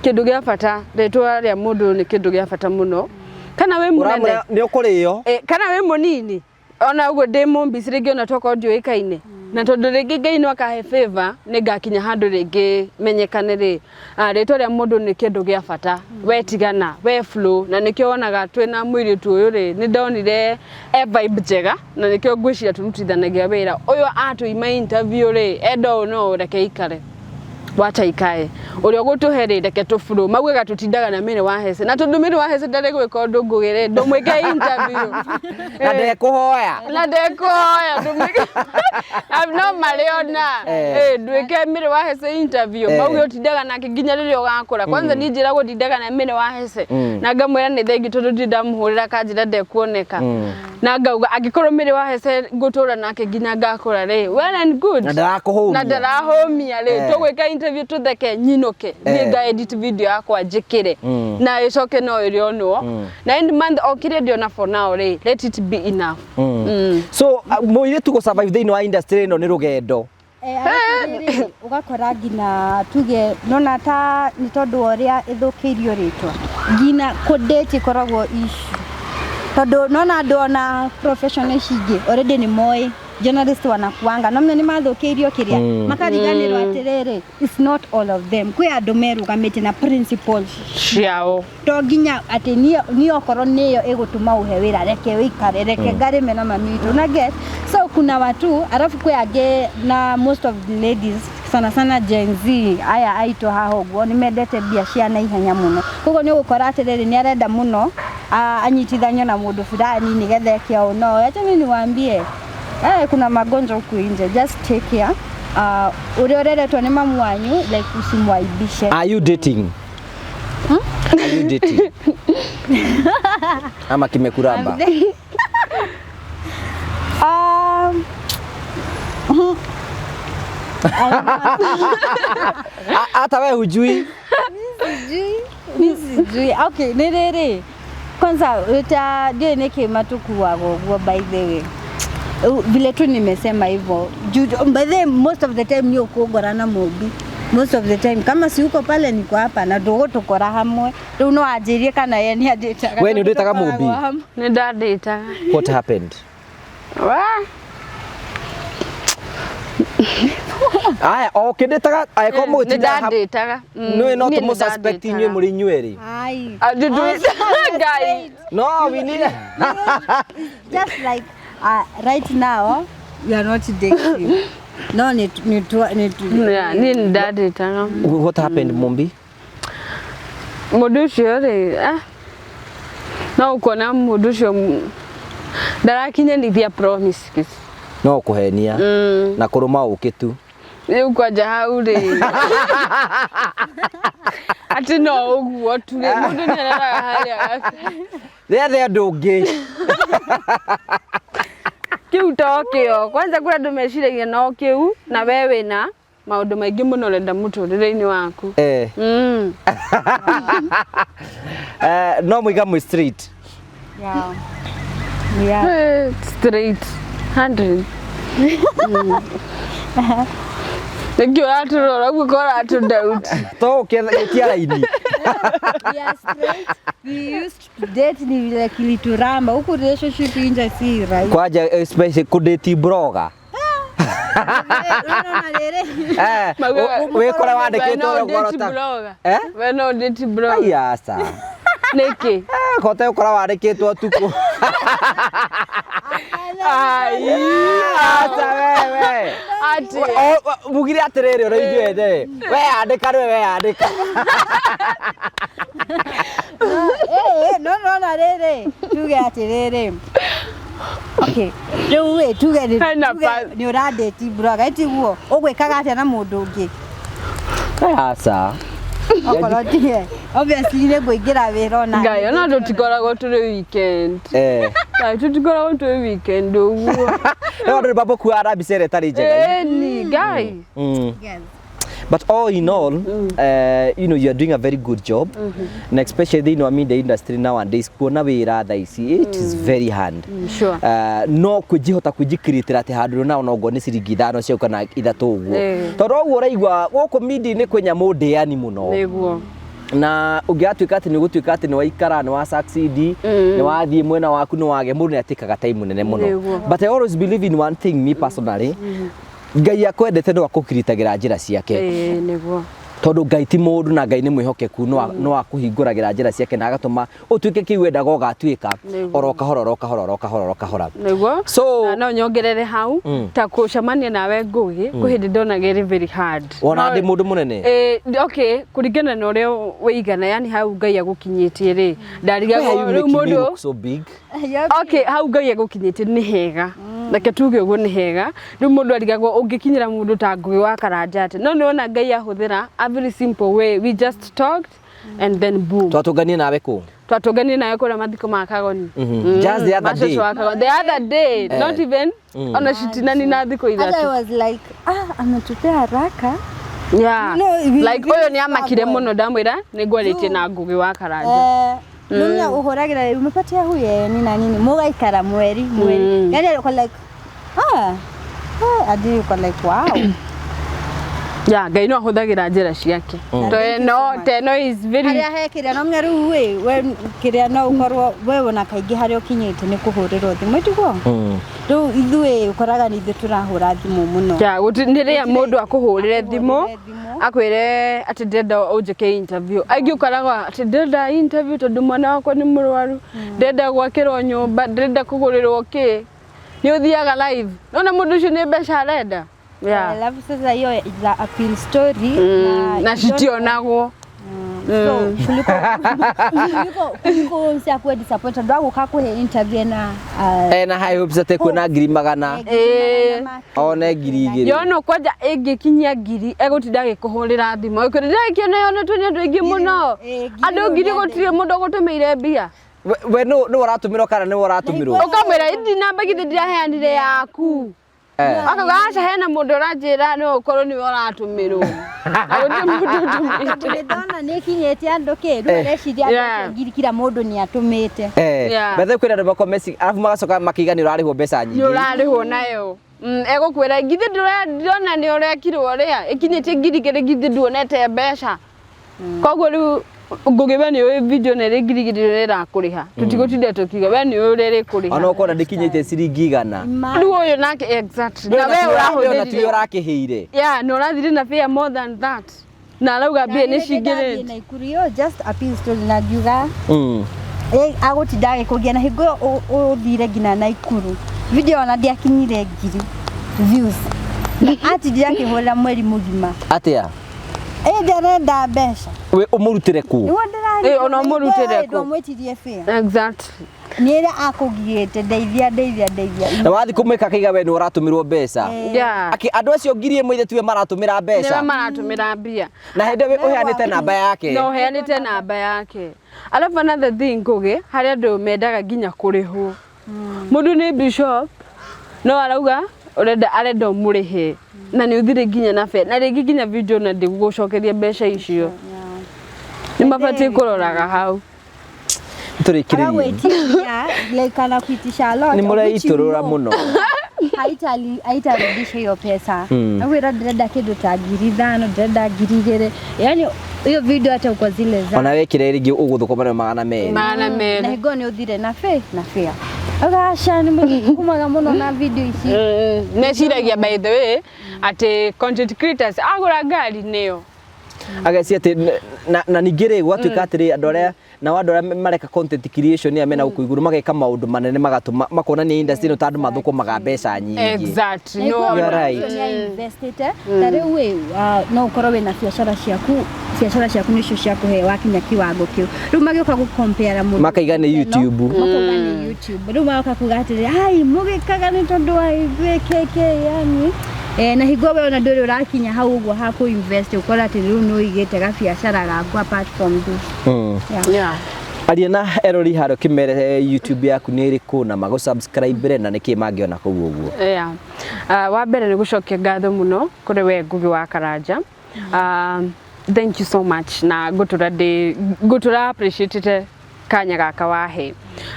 kĩndũ gĩa bata rĩtwa rĩa mũndũ nĩ kĩndũ gĩa bata mũno kana wĩ mũnene nĩ ũkũrĩo kana wĩ mũnini ona ũguo ndĩ Mombis rĩngĩ ona tokorwo ndiũĩkaine na tondũ rĩngĩ Ngai no akahe favor nĩ ngakinya handũ rĩngĩ menyekane rĩ rĩtwa rĩa mũndũ nĩ kĩndũ gĩa bata we tigana we flow na nĩkĩo wonaga twĩna mũirĩtu ũyũ rĩ nĩ ndonire e vibe njega na nĩkĩo ngwĩciria tũrutithanagia wĩra ũyũ atũima interview rĩ enda ũũ no reke ikare wacha ikae ũrĩa ũgũtũhe rĩ reke tũburu maugaga tũtindaga na Mary wa Hece na tondũ Mary wa Hece ndarĩ gwĩka ũndũ Ngũgĩ rĩ ndũmwĩke interview na ndekũhoya na ndekũhoya ndũmwĩke no marĩona ndwĩke Mary wa Hece interview mauge ũtindaga nake nginya rĩrĩa ũgakũra kwanza niĩ njĩragwo ndindaga na Mary wa Hece na ngamwĩra nĩ thengiũ tondũ ndirĩ ndamũhũrĩra kanjĩra ndekuoneka na ngauga angĩkorwo Mary wa Hece ngũtũra nake nginya ngakũra rĩ well and good na ndarakũhũmia na ndarahũmia rĩ tũgwĩka interview tũtheke nyinũke niĩ nga edit video yakwa njĩkĩre na ĩcoke no ĩrĩonwo na end month o kĩrĩa ndĩona for now rĩ let it be enough. So mũirĩtu gũ survive thĩinĩ wa industry ĩno nĩ rũgendo ũgakora nginya tuge nona ta nĩ tondũ wa ũrĩa ĩthũkĩirio rĩtwa nginya kũdate ĩkoragwo issue tondũ nona andũ ona profession ici ingĩ already nĩ moĩ journalist wanakuanga no nĩ mathũkĩirio kĩrĩa makariganĩrwo atĩrĩrĩ it's not all of them kwĩ andũ merũgamĩte na principles ciao to nginya atĩ niĩ okorwo nĩyo ĩgũtũma ũhe wĩra reke wĩikare reke ngarĩme na mami witũ na get so kuna watu alafu kwĩ angĩ na most of the ladies sana sana Gen Z aya aitũ haha ũguo nĩ mendete mbia cia naihenya mũno koguo nĩ ũgũkora atĩrĩrĩ nĩ arenda mũno Anyitithanio na mundu fulani nigetha eke ũũ. No acha mimi niwaambie, kuna magonjwa huku nje, just take care. Uria ureretwo ni mamu wanyu, like, usimwaibishe. Are you dating? Are you dating ama kimekuramba? Hata we hujui? Sijui, mi sijui. Okay, nĩ rĩrĩ, kwanza uta ndiũĩ nĩkĩ matukuaga ũguo. By the way, vile tu nimesema hivyo, by the way, most of the time ni ũkũngora na Mũmbi. Most of the time kama si uko pale, niko hapa na ndũgũtũkora hamwe. Rĩu no anjĩrie kana ye nĩ andĩtaga. We nĩ ũndĩtaga Mũmbi? Nĩ ndandĩtaga. What happened? Wa? Aya, o ũkĩndĩtaga angĩkorwo Nĩ mũgĩtinda ndandĩtaga. Nĩ no Niĩ nĩ tũmũ suspect ndandĩtaga. inyuĩ mũrĩ inyuerĩ. Ai. Ngai. No we need Just like, right now we are not dating. No, ni ni ni tu. Yeah, niĩ nĩ ndandĩtaga. What happened, Mumbi? Mũndũ ũcio rĩ, no ũkona mũndũ ũcio ndarakinyanithia promises. No kũhenia na kũrũma ũkĩ tu. Rĩu kwanja hau rĩ, atĩ no ũguo tu rĩ, mũndũ nĩ aroraga harĩa. Rĩethe andũ ũngĩ. Kĩu to kĩo kwanza, kũrĩ andũ meciragia no kĩu, na we wĩna maũndũ maingĩ mũno ũrenda mũtũrĩre-inĩ waku. No mũiga mwĩ straight? Yeah. Straight 100. Nĩkĩ ũratũrora ũguo ko ũratũ doubt? To ũkĩtia raini. We are straight. We used to date, ni vile kilituramba huku, relationship inje si rahisi. Kwanja especially kũdate blogger. Unaona rĩrĩ? Wĩkore wandĩkĩtwo We no ũrĩa date ũgorota. blogger. Eh? We no date blogger. Ai, aca. Nĩkĩ? Kote ũkora wandĩkĩtwo ũtukũ. Ai. Aca wewe. Atĩ. Mugire atĩrĩrĩ, ũrĩa ithuĩ ene we andĩka nĩwe we andĩka. No nona rĩrĩ, tuge atĩrĩrĩ, okay, rĩu ĩ tuge nĩ Hena tuge nĩ ũradate blogger, ĩtiguo ũgwĩkaga atĩa na mũndũ ũngĩ? Aca. Okorwo tiwe, obviously nĩ ngũingĩra wĩra ona. Ngai, ona tũtikoragwo tũrĩ weekend. Ngai, tũtikoragwo tũrĩ weekend ũguo. Rĩu andũ nĩ mambũkuaga na mbica ĩrĩa ĩtarĩ njega. Ĩni, Ngai. Yes. But all in all, you are doing a very good job. And especially thĩinĩ wa media industry nowadays, kuona wĩra thaa ici, it is very hard. Sure. No kwĩjihota kwĩjikirĩtĩra atĩ handũ nao no ngone ciringi 5 ciaku kana 3 ũguo. Tondũ ũguo ũraigua gũkũ media-inĩ kwĩ nyamũ ndĩani mũno. Nĩguo. Na ũngĩgatuĩka atĩ nĩ ũgũtuĩka atĩ nĩ waikara, nĩ wa succeed, nĩ wathiĩ mwena waku, nĩ wagĩa mũndũ, nĩ atĩkaga time nene mũno. But I always believe in one thing, me personally, Ngai akwendete no akũkiritagĩra njĩra ciake. Ĩĩ, nĩguo. Tondũ Ngai ti mũndũ na Ngai nĩ mwĩhokeku, no akũhingũragĩra njĩra ciake na agatũma ũtuĩke kĩu wendaga ũgatuĩka. Oro kahora, oro kahora, oro kahora, oro kahora. Nĩguo. So na no nyongerere hau, ta kũcemania nawe Ngũgĩ, kwĩ hĩndĩ ndonaga ĩrĩ very hard. Wona ndĩ mũndũ mũnene. Okay, kũringana na ũrĩa wĩigana, yani hau Ngai agũkinyĩtie rĩ, Why ndarigagwo are you rĩu making me mũndũ look so big? Okay, hau Ngai agũkinyĩtie nĩ hega, reke tuge ũguo, nĩ hega. Rĩu mũndũ arigagwo ũngĩkinyĩra mũndũ ta Ngũgĩ wa Karanja atĩ, no nĩwona Ngai ahũthĩra a very simple way. We just talked and then boom. Twatũnganie nawe kũ? Twatũnganie nawe kũrĩa mathiko ma Kagoni. Just the other Ma cũcũ day. wa Kagoni. The other day, not even ona citinani na thikũ Hata I 3. was like, ah, ametupea haraka. Yeah. No, we like really ũyũ nĩ amakire struggled. mũno, ndamwĩra nĩ ngwarĩtie na Ngũgĩ wa Karanja. Nuna ũhũragĩra umepatia huyu nini na nini, mũgaikara mweri mweri, yani alikuwa like, ah, ah, hadi uko like, wow. Yeah, Ngai no ahũthagĩra njĩra ciake. Thank you Teno so much. teno is very Harĩa he kĩrĩa no menya rĩu ĩ we kĩrĩa no ũkorwo we wona kaingĩ harĩa ũkinyĩte nĩ kũhũrĩrwo thimũ, tiguo? Rĩu ithuĩ ũkoraga nĩ ithuĩ tũrahũra thimũ mũno. Yeah, nĩ rĩrĩa mũndũ akũhũrĩre thimũ akũhũrĩre thimũ. Akwĩre atĩ ndĩrenda ũnjĩke interview. Aingĩ ũkoraga atĩ ndĩrenda interview tondũ mwana wakwa nĩ mũrwaru, ndĩrenda gwakĩrwo nyũmba, ndĩrenda kũgũrĩrwo kĩ. Nĩ ũthiaga live, nona mũndũ ũcio nĩ mbeca arenda. Yeah. Alafu sasa hiyo is a appeal story. Na you don't citionagwo. So kuliko mse akuwe disappointed waguka kuhe interview na Ena high hopes atĩ kuona 100,000. One 2,000. Yona kwanja ĩngĩkinyia 1,000 egũtinda agĩkũhũrĩra thimũ ĩkwĩra ndĩrakĩona yonetwo nĩ andũ aingĩ mũno, andũ 1,000 gũtirĩ mũndũ ũgũtũmĩire mbia. We nũ ũratũmĩrwo kana nĩwe ũratũmĩrwo? Ũkamwĩra indi namba githĩ ndiraheanire yaku. Akauga aca hena mũndũ ũranjĩra no ũkorwo nĩwe ũratũmĩrwo. Na gũtirĩ mũndũ ũtũmĩte. Tondũ ndona nĩ ikinyĩte andũ kĩ rĩu areciria andũ acio 1,000 kila mũndũ nĩ atũmĩte. Bethe kwĩna andũ makoragwo meci arabu magacoka makĩiga nĩ ũrarĩhwo mbeca Nĩ nyingĩ. ũrarĩhwo nayo. Egũkwĩra githĩ ndĩrona nĩ ũrekirwo ũrĩa ĩkinyĩtie 2,000 githĩ nduonete mbeca. Koguo rĩu Ngugi we nĩ ũĩ video na ĩrĩ 2,000 ũrĩa ĩrakũrĩha. Tũtigũtinda tũkiuga we nĩ ũĩ ũrĩa ĩrĩkũrĩha. Ona ũkona ndĩkinyĩtie ciringi 100. Rĩu ũyũ nake exactly. Na we Ona tiwe ũrahũthĩrire. ũrakĩhĩire. Yeah, na ũrathire na fare more than that. Na arauga mbia nĩ cingĩrĩte. Naikuru yo just a piece story na ngiuga agũtinda agĩkũgia na hingo ĩyo ũthire nginya Naikuru video ona ndiakinyire 1,000 views na atindire akĩhũrĩra mweri mũgima. Atĩa? Ndarenda mbeca. We ũmũrutĩre kũ? Nĩguo ndĩrarĩ. Ona ũmũrutĩre kũ? Ndwamwĩtirie fare. Exactly. Nĩ ĩrĩa akũgiĩte ndeithia ndeithia ndeithia. Na wathiĩ kũmwĩka akaiga we nĩ ũratũmĩrwo mbeca. Yeah. Akĩ andũ acio 1,000 ithe tiwe maratũmĩra mbeca. Nĩwe maratũmĩra mbia. Na hĩndĩ ĩyo ũheanĩte namba yake. Na ũheanĩte namba yake. Alafu another thing Ngugi, harĩ andũ mendaga nginya kũrĩhwo. Mũndũ nĩ bishop no arauga ũrenda arenda ũmũrĩhe na nĩ ũthire nginya na fare na rĩngĩ nginya video na ndĩgũgũcokeria mbeca icio. Nĩ mabatiĩ kũroraga hau. Tũrĩkĩrĩrie. Agagwĩtia like anakuitisha a lot. Nĩ mũreitũrũra mũno. Haitarudisha hiyo pesa. Nakwĩra ndĩrenda kĩndũ ta 5,000 ndĩrenda 2,000. Yani hiyo video hata uko zile za. Ona wekire rĩngĩ ũgũthũkũma na 200. 200. Na hingo nĩ ũthire na fare na fare. Agaca nĩ mũthũkũmaga mũno na video ici. Meciragia by the way atĩ content creators agũra ngari nĩyo. Agecia atĩ na ningĩ rĩ gwatuĩka atĩrĩ andũ arĩa nao andũ arĩa mareka content creation aya mena gũkũ igũrũ mageka maũndũ manene magatũma makonania industry ĩno ta andũ mathũkũmaga mbeca nyingĩ. Exactly. No, You are right. nĩ investite ta rĩu ĩ no ũkorwo wĩna biacara ciaku, biacara ciaku nĩcio ciakũhe wakinya kiwango kĩu. Rĩu magĩũka gũcompare mũndũ Makaiga nĩ YouTube. Makauga nĩ YouTube. Rĩu magoka kuga atĩrĩ ai mũgĩkaga nĩ tondũ wa ithuĩ KK yani. Na hingo we ona ndũrĩ ũrakinya hau ũguo ha kũ invest ũkora atĩ rĩu nĩ ũigĩte gabiacara gaku apart from this. Yeah. Aria na erori harĩa ũkĩmere YouTube yaku nĩ ĩrĩkũ na magũ subscribe na nĩkĩ mangĩona kũu ũguo. Yeah. Wa mbere nĩ gũcokia ngatho mũno kũrĩ we Ngugi wa Karanja. Thank you so much na ngũtũra appreciate kanya gaka wahe.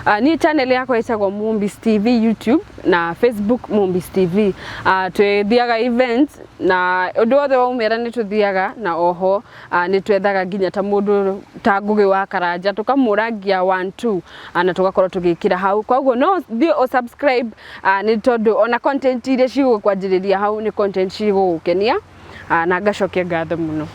Niĩ channel yakwa ĩtagwo Mumbis TV YouTube na Facebook Mumbis TV. Twĩthiaga events na ũndũ wothe waumĩra nĩ tũthiaga na oho nĩ twethaga nginya ta mũndũ ta Ngugi wa Karanja tũkamũrangia 1 2 na tũgakorwo tũgĩkĩra hau. Koguo no thiĩ ũ subscribe nĩ tondũ ona content iria cigũkwanjĩrĩria hau nĩ content cigũgũkenia. Na ngacokia ngatho mũno.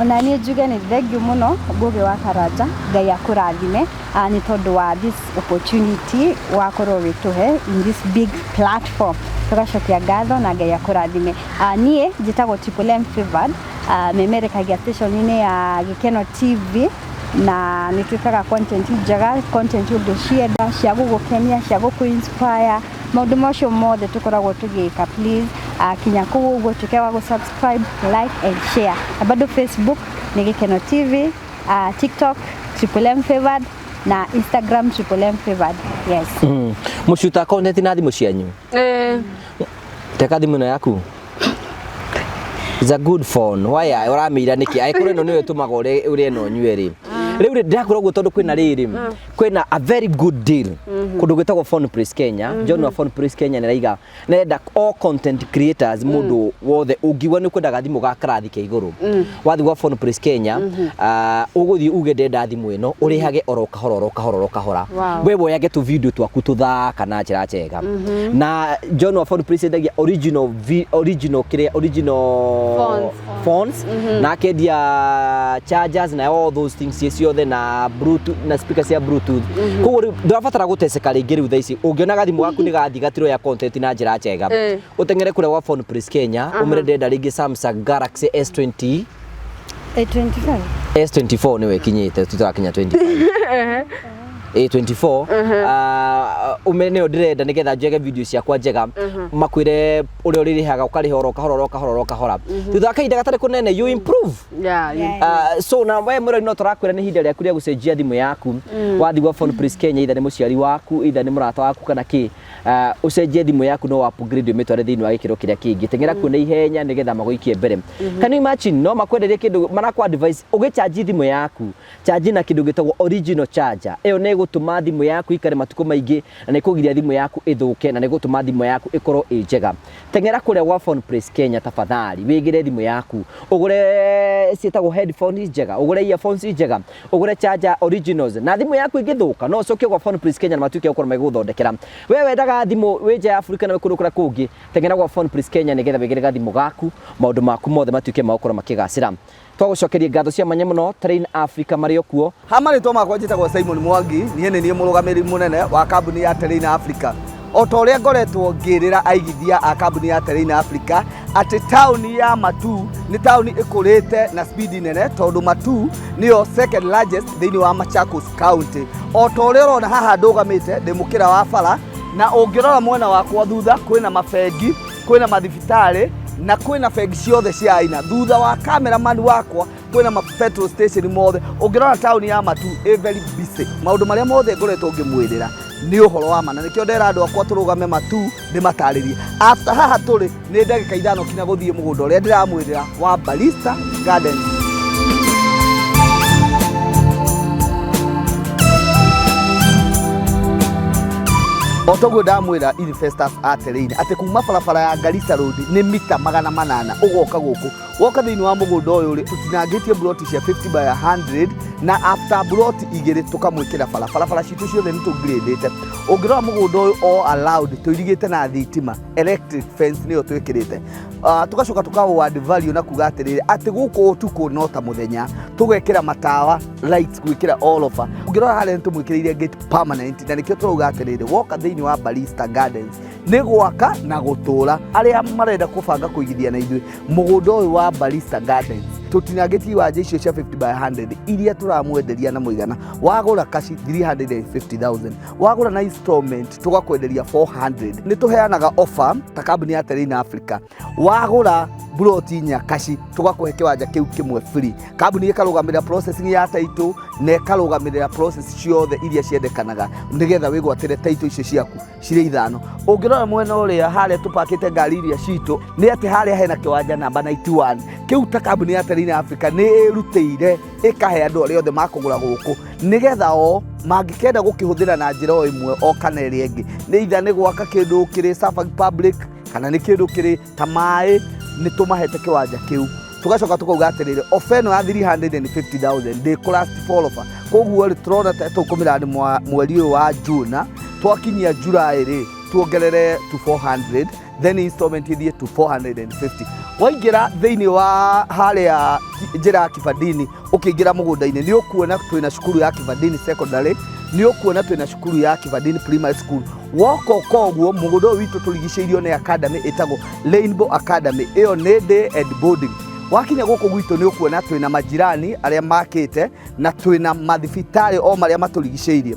Ona niĩ njuge nĩ thengiũ mũno Ngugi wa Karanja, Ngai akũrathime nĩ tondũ wa this opportunity wakorwo wĩtũhe in this big platform. Tũgacokia ngatho na Ngai akũrathime. Niĩ njĩtagwo Triple M Favored, memerekagia station-inĩ ya Gĩkeno TV na nĩ twĩkaga content njega, content ũngĩcienda cia gũgũkenia, cia gũkũ inspire, maũndũ macio mothe tũkoragwo tũgĩka. Please kinya kũu ũguo tuĩke wa gũ-subscribe, like and share. Na bado Facebook nĩ Gĩkeno TV, TikTok Triple M Favored na Instagram Triple M Favored. Yes. Mũcuta content na thimũ cianyu? Teka thimũ ĩno yaku. It's a good phone. Why ũramĩira nĩkĩ? Angĩkorwo ĩno nĩyo ĩtũmaga ũrĩe na ũnyue rĩ. Rĩu rĩ ndĩrakwĩra ũguo tondũ kwĩna rĩrĩ, kwĩna a very good deal kũndũ gwĩtagwo Phone Place Kenya. John wa Phone Place Kenya nĩaraiga nĩarenda all content creators, mũndũ wothe ũngiuga nĩ ũkwendaga thimũ ga karathi ka igũrũ, wathiĩ gwa Phone Place Kenya, ũgũthiĩ uge ndĩrenda thimũ ĩno, ũrĩhage oro kahora oro kahora oro kahora. We woyage tũ video twaku tũthaka na njĩra njega. Na John wa Phone Place endagia original original kĩrĩa original Phones. phones, na akendia chargers na all those things ciothe na bluetooth na speaker cia bluetooth. Koguo rĩu ndũrabatara gũteceka rĩngĩ rĩu thaa ici ũngĩona gathimũ gaku nĩ gathiĩ gatiroya content na njĩra njega, ũteng'ere kũrĩa gwa Phone Place Kenya, ũmĩre ndĩrenda rĩngĩ Samsung Galaxy S20 A25. S24 nĩwe ĩkinyĩte, tũtarakinya 25. A24 ume nĩyo ndĩrenda nĩgetha njege video ciakwa njega, makwĩre ũrĩa ũrĩrĩhaga, ũkarĩha oro kahora oro kahora oro kahora, thutha wa kahinda gatarĩ kũnene you improve. So na we mũrori no tũrakwĩra nĩ ihinda rĩaku rĩa gũcenjia thimũ yaku. Wathiĩ gwa Phone Place Kenya, either nĩ mũciari waku, either nĩ mũrata waku kana kĩ, ũcenjie thimũ yaku no upgrade, ũmĩtware thĩinĩ wa gĩkĩro kĩrĩa kĩngĩ. Teng'era kuo na ihenya nĩgetha magũikie mbere. Can you imagine, no makwenderie kĩndũ marakũ advice ũgĩcharge thimũ yaku, charge na kĩndũ gĩtagwo original charger. Ĩyo nĩ ĩgũtũma thimũ yaku ikare matukũ maingĩ na nĩ ĩkũgiria thimũ yaku ĩthũke na nĩ ĩgũtũma thimũ yaku ĩkorwo ĩ njega. Teng'era kũrĩa gwa Phone Place Kenya, tafadhali, wĩgĩre thimũ yaku, ũgũre ciĩtagwo headphones njega, ũgũre earphones njega, ũgũre charger originals, na thimũ yaku ĩngĩthũka no ũcoke gwa Phone Place Kenya na matuĩke gũkorwo magĩgũthondekera. We wendaga thimũ wĩ nja ya Afrika na wĩ kũndũ kũrĩa kũngĩ, teng'era gwa Phone Place Kenya nĩgetha wĩgĩre gathimũ gaku, maũndũ maku mothe matuĩke ma gũkorwo makĩgacĩra. Twagũcokeria ngatho cia mwanya mũno. Train Africa marĩ o kuo. Ha marĩtwa makwa njĩtagwo Simon Mwangi, niĩ nĩ niĩ mũrũgamĩrĩri mũnene wa kambuni ya Terrain Africa. O ta ũrĩa ngoretwo ngĩrĩra aigithia a kambuni ya Terrain Africa atĩ taũni ya Matuu nĩ taũni ĩkũrĩte na speed nene, tondũ Matuu nĩyo second largest thĩinĩ wa Machakos County. O ta ũrĩa ũrona haha ndũgamĩte ndĩ mũkĩra wa bara, na ũngĩrora mwena wakwa thutha kwĩna mabengi, kwĩna mathibitarĩ na kwĩna bengi ciothe cia aina. Thutha wa cameraman wakwa kwĩna ma petrol station mothe. Ũngĩrora taũni ya Matuu ĩ very busy. Maũndũ marĩa mothe ngoretwo ngĩmwĩrĩra nĩ ũhoro wa ma, na nĩkĩo ndera andũ akwa tũrũgame Matuu ndĩmatarĩrie. After haha tũrĩ nĩ ndagĩka 5 kinya gũthiĩ mũgũnda ũrĩa ndĩramwĩrĩra wa Barista Gardens. O toguo ndamwĩra investors a Terrain atĩ kuma barabara ya Garissa Road nĩ mita 800 ũgoka gũkũ. Woka thĩinĩ wa mũgũnda ũyũ rĩ, tũtinangĩtie broti cia 50 by 100, na after broti 2 tũkamwĩkĩra bara. Barabara citũ ciothe nĩ tũgrĩdĩte. Ũngĩrora mũgũnda ũyũ all allowed tũirigĩte na thitima, electric fence nĩyo twĩkĩrĩte. Tũgacoka tũka add value na kuga atĩrĩrĩ atĩ gũkũ ũtukũ no ta mũthenya, tũgekĩra matawa lights gwĩkĩra all over. Ũngĩrora harĩa nĩ tũmwĩkĩrĩire gate permanent, na nĩkĩo tũrauga atĩrĩrĩ woka thĩinĩ wa Barista Gardens nĩ gwaka na gũtũra. Arĩa marenda kũbanga kũigithia na ithuĩ mũgũnda ũyũ wa Barista Gardens, tũtinangĩtie iwanja icio cia 50 by 100 iria tũramwenderia na mũigana wagũra kaci 350,000, wagũra na installment tũgakwenderia 400. Nĩ tũheanaga offer ta kambuni ya Terrain Africa, wagũra buroti 4 kaci tũgakũhe kĩwanja kĩu kĩmwe free. Kambuni ĩkarũgamĩrĩra processing ya title na ĩkarũgamĩrĩra process ciothe iria ciendekanaga nĩgetha wĩgwatĩre title icio ciaku cirĩ 5. Ũngĩrora mwena ũrĩa harĩa tũpakĩte ngari iria citũ nĩ atĩ harĩa hena kĩwanja namba 91 kĩu, ta kambuni ya Terrain Africa nĩ ĩrutĩire ĩkahe andũ arĩa othe makũgũra gũkũ nĩgetha o mangĩkenda gũkĩhũthĩra na njĩra o ĩmwe o kana ĩrĩa ĩngĩ, nĩ itha nĩ gwaka kĩndũ kĩrĩ serving public kana nĩ kĩndũ kĩrĩ ta maĩ, nĩ tũmahete kĩwanja kĩu. Tũgacoka tũkauga atĩrĩrĩ, offer ĩno ya 350,000 ndĩkũ last for offer. Koguo rĩ, tũrona ta tũkũmĩra mweri ũyũ wa June, twakinyia July rĩ, tuongerere to 400, then installment ithiĩ to 450. Waingĩra thĩinĩ wa harĩa njĩra ya Kibandini ũkĩingĩra mũgũnda-inĩ, nĩ ũkuona twĩna cukuru ya Kibandini Secondary, nĩ ũkuona twĩna cukuru ya Kibandini Primary School. Woka ũka ũguo mũgũnda ũyũ witũ tũrigicĩirio nĩ academy ĩtagwo Rainbow Academy, ĩyo nĩ day and boarding. Wakinya gũkũ gwitũ nĩ ũkuona twĩna majirani arĩa makĩte na twĩna mathibitarĩ o marĩa matũrigicĩirie.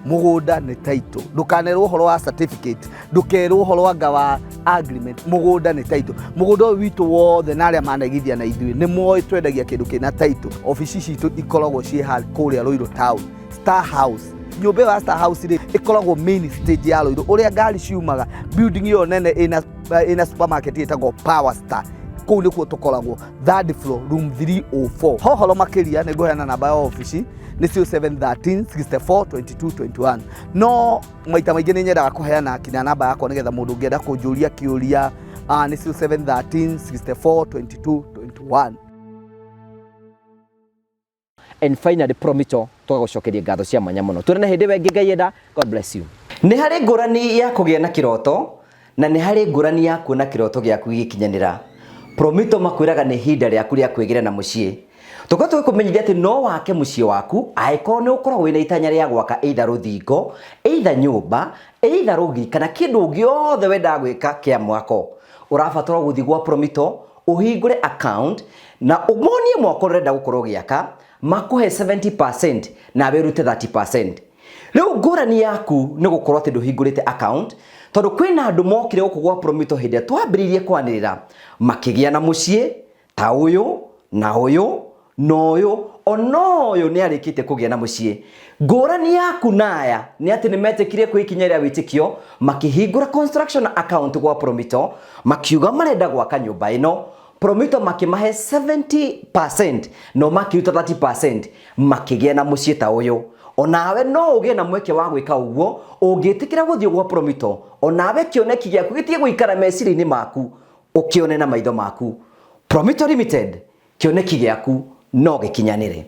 Mũgũnda nĩ title, ndũkanerwo ũhoro wa certificate, ndũkerwo ũhoro anga wa agreement, mũgũnda nĩ title. Mũgũnda ũyũ witũ wothe na arĩa manaigithia na ithuĩ nĩ moĩ twendagia kĩndũ kĩna title. Obici citũ ikoragwo ciĩ kũrĩa Ruiru Town, Star House. Nyũmba ĩyo ya Star House rĩ, ĩkoragwo main stage ya Ruiru ũrĩa ngari ciumaga, building ĩyo nene ĩna supermarket ĩtagwo Power Star, kũu nĩkuo tũkoragwo, third floor, room 304. Hohoro makĩria nĩ ngũheana namba ya obici nĩ 0713 64 22 21, no maita maingĩ nĩ nyendaga kũheana kinya namba yakwa nĩgetha mũndũ ũngĩenda kũnjũria kĩũria, nĩ 0713 64 22 21. And finally, Promito, tũgagũcokeria ngatho cia mwanya mũno. Tũrĩ na hĩndĩ ĩyo ĩngĩ Ngai enda. God bless you. Nĩ harĩ ngũrani ya kũgĩa na kĩroto na nĩ harĩ ngũrani ya kuona kĩroto gĩaku gĩgĩkinyanĩra. Promito makwĩraga nĩ ihinda rĩaku rĩa kwĩgĩra na mũciĩ. Tũkorwo tũgĩkũmenyithia atĩ no wake mũciĩ waku angĩkorwo nĩ ũkoragwo wĩna itanya rĩa gwaka either rũthingo, either nyũmba, either rũgiri kana kĩndũ gĩothe wendaga gwĩka kĩa mwako. Ũrabatara gũthiĩ gwa Promito. Ũhingũre account na ũmonie mwako ũrenda gũkorwo ũgĩaka, makũhe 70% nawe ũrute 30%. Rĩu ngũrani yaku nĩ gũkorwo atĩ ndũhingũrĩte account, tondũ kwĩna andũ mokire gũkũ gwa Promito hĩndĩ ĩrĩa twambĩrĩirie kwanĩrĩra, makĩgĩa na mũciĩ ta ũyũ na ũyũ na ũyũ, ona ũyũ nĩ arĩkĩtie kũgĩa na mũciĩ. Ngũrani yaku na aya nĩ atĩ nĩ metĩkirie kwĩ ikinya rĩa wĩtĩkio, makĩhingũra construction account gwa Promito, makiuga marenda gwaka nyũmba ĩno. Promito makĩmahe 70% no makĩruta 30%, makĩgĩa na mũciĩ ta ũyũ. Onawe no ũgĩe na mweke wa gwĩka ũguo ũngĩtĩkĩra gũthiĩ gwa Promito, onawe kĩoneki gĩaku gĩtige gũikara meciria-inĩ maku, ũkĩone na maitho maku. Promito Limited, kĩoneki gĩaku no gĩkinyanĩre.